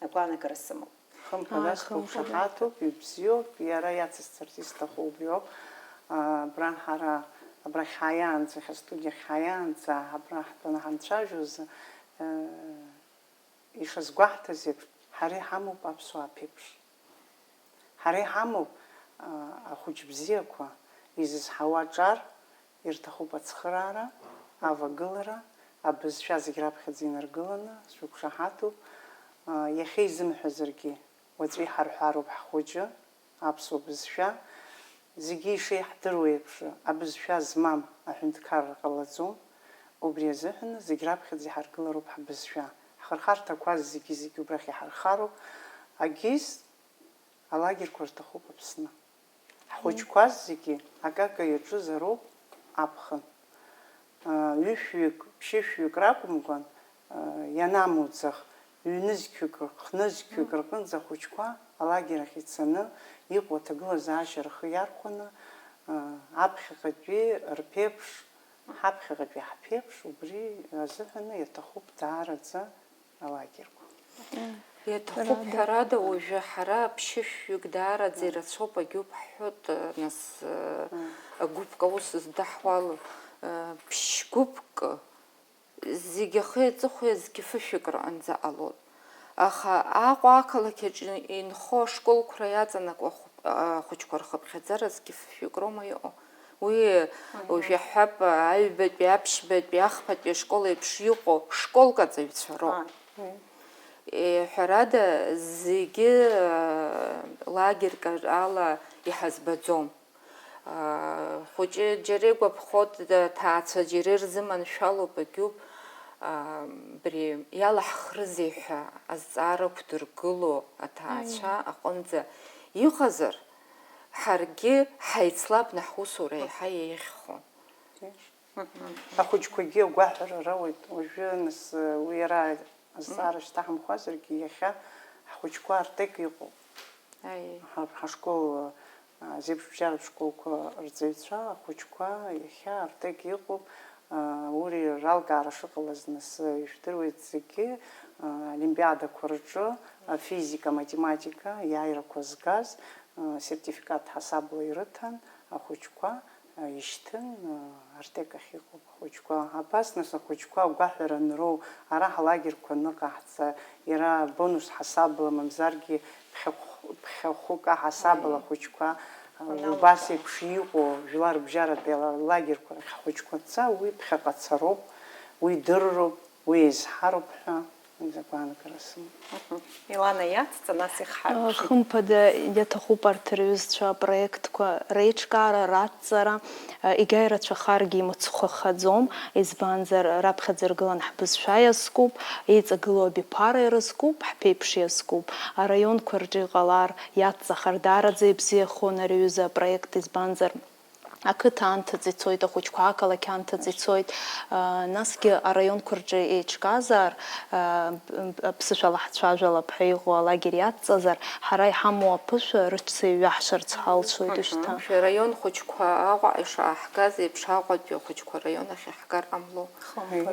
агәаанагара сымоуп. Хымԥада, ааи, сгәы хымԥада. Шаҳаҭуп, ибзиоуп, иара иацысҵарц исҭаху убриоуп. Аа, абра ҳара, абрахь ҳааиаанӡа, иахьа астудиахь ҳааиаанӡа, абра ҳтәаны ҳанцәажәоз, аа, ишазгәаҳҭаз еиԥш, ҳара иҳамоуп аԥсуаа ԥеиԥш. Ҳара иҳамоуп, а, ахәыҷ бзиақәа, изызҳауа аҿар, ирҭахуп ацхыраара, авагылара, абызшәа зегь раԥхьаӡа инаргыланы, сшәықәшаҳаҭуп. А, иахьа изымҳәазаргьы, уаҵәы иҳарҳәароуп ҳхәыҷы. Аԥсуа бызшәа, зегьы ишеиҳдыруа еиԥш, абызшәа змам аҳәынҭқарра ҟалаӡом. Убри азыҳәан зегь раԥхьаӡа иҳаргылароуп ҳбызшәа. Ҳхырхарҭақәа зегьы-зегьы убрахь иҳархароуп. Агьыс алагерьқәа рҭахуп Аԥсны. Ҳхәыҷқәа зегьы акака иаҿызароуп аԥхын. Ҩышәҩык, ԥшьышәҩык ракәымкәан, ианамуӡах, ҩнызқьҩык, хнызқьҩык рҟынӡа ахәыҷқәа алагер ахь ицаны, иҟоу аҭагылазаашьа рхы иархәаны, аԥхьаҟатәи рԥеиԥш, ҳаԥхьаҟатәи ҳԥеиԥш, убри азыҳәаны иаҭахуп даараӡа алагерқәа. Иаҭахуп, ҳәарада, уажәы ҳара ԥшьышәҩык даараӡа ирацәоуп, агьуп ҳҳәоит, нас, гәыԥк аус здаҳуало, ԥшь-гәыԥк, зегь ахи аҵыхәеи зқьы фышәҩык рҟынӡа ҟалоит. Аха Аҟәа ақалақь аҿы инхо ашколқәра иаҵанакуа ахәыԥ-, ахәыҷқәа рхыԥхьаӡара зқьы фышәҩык роума иҟоу? Уи, уажә иаҳҳәап, аҩбатәи, аԥшьбатәи, ахԥатәи ашкол еиԥш иҟоу школк аҵаҩцәа роуп. Ааи. Е, ҳәарада, зегьы, э, лагерьк ала иҳазбаӡом. Э, хәыҷы џьара игәаԥхоит, ҭаацәа џьара ирзыманшәалоуп, агьуп, э, абри иалаҳхрызеи ҳәа азҵаара ықәдыргыло аҭаацәа аҟынӡа иҟазар, ҳаргьы ҳаицлабны ҳусура еиҳа еиӷьхон. Ахәыҷқәагьы агәаҳәара роуеит. Уажәы, нас, уи иара азҵаара шьҭаҳамхуазаргьы, иахьа ҳхәыҷқәа Артек иҟоуп. Аиеи. Ҳа-, ҳашкол, а, зеиԥшбжьаратә школқәа рҵаҩцәа, ахәыҷқәа иахьа Артек иҟоуп. А, ури ралкаара шыҟалаз, нас, ижәдыруеит зегьы, а, олимпиадақәа рҿы, афизика, аматематика иааирақәа згаз, а, сертификат ҳасабла ирыҭан ахәыҷқәа. Ишьҭын, Артек ахь иҟоуп ахәыҷқәа. Абас, нас, ахәыҷқәа агәаҳәара анроу, ара ҳлагерьқәа аныҟаҳҵа, иара бонус ҳасабла, мамзаргьы ԥхьахә-, ԥхьахәык аҳасабала ахәыҷқәа, убас еиԥш иҟоу жәларбжьаратәи алагерьқәа рахь ҳхәыҷқәа ца, уи ԥхьаҟа цароуп, уи дырроуп, уи еизҳароуп ҳәа. Уи закәанк рысым. Мгм. Илана иацҵа, нас ихҳарԥшит. Хымԥада, иаҭахуп арҭ рҩызцәа апроектқәа реиҿкаара, радҵара, егьа ирацәахаргьы имыцхәхаӡом, избанзар, раԥхьаӡа иргылан ҳбызшәа иазкуп, еиҵагылоу абиԥара ирызкуп, ҳԥеиԥш иазкуп. Араионқәа рҿы иҟалар, иаҵҵахар даараӡа ибзиахон ари аҩыза апроект, избанзар, ақыҭа анҭыҵ ицоит, ахәыҷқәа ақалақь анҭыҵ ицоит. Насгьы араионқәа рҿы еиҿкаазар, аԥсышәала ҳцәажәалап ҳәа иҟоу алагер иадҵазар, ҳара иҳамоу аԥышәа рыҽсеиҩаҳшарц ҳалшоит уажәшьҭа. Шәараион хәыҷқәа Аҟәа ишааҳгаз еиԥш, Аҟәатәи ахәыҷқәа араион ахь иаҳгар ҟамло.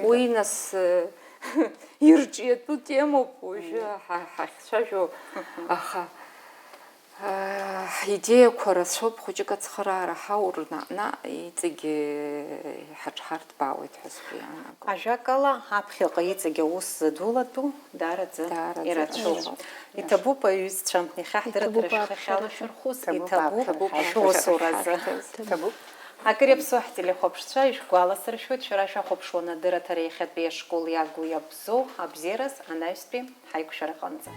Уи, нас, ирҿиатәу темоуп, уажәы ҳа-, ҳахьцәажәо, аха Ҳидеиақәа рацәоуп, хәыҷык ацхыраара ҳаур наҟ-наҟ иҵегьы ҳаҽҳарҭбаауеит ҳәа сгәы иаанагоит. Ажәакала, аԥхьаҟа иҵегь аус зыдулатәу даараӡа Даараӡа ирацәоуп. ирацәоуп. Иҭабуп, аҩызцәа, иахьа ҳдырраҭара Иҭабуп шәхы ахьшәарҭаз. Иалашәырхәыз, Иҭабуп иҭабуп аԥхьаҟа шәусураз. Ҳарҭаз. Иҭабуп. Акыр иаԥсоу ҳтелехәаԥшцәа ишәгәаласыршәоит, шәара шәахәаԥшуан адырраҭара иахьатәи ашкол иагу иабзоу абзиараз анаҩстәи ҳаиқәшәараҟынӡа.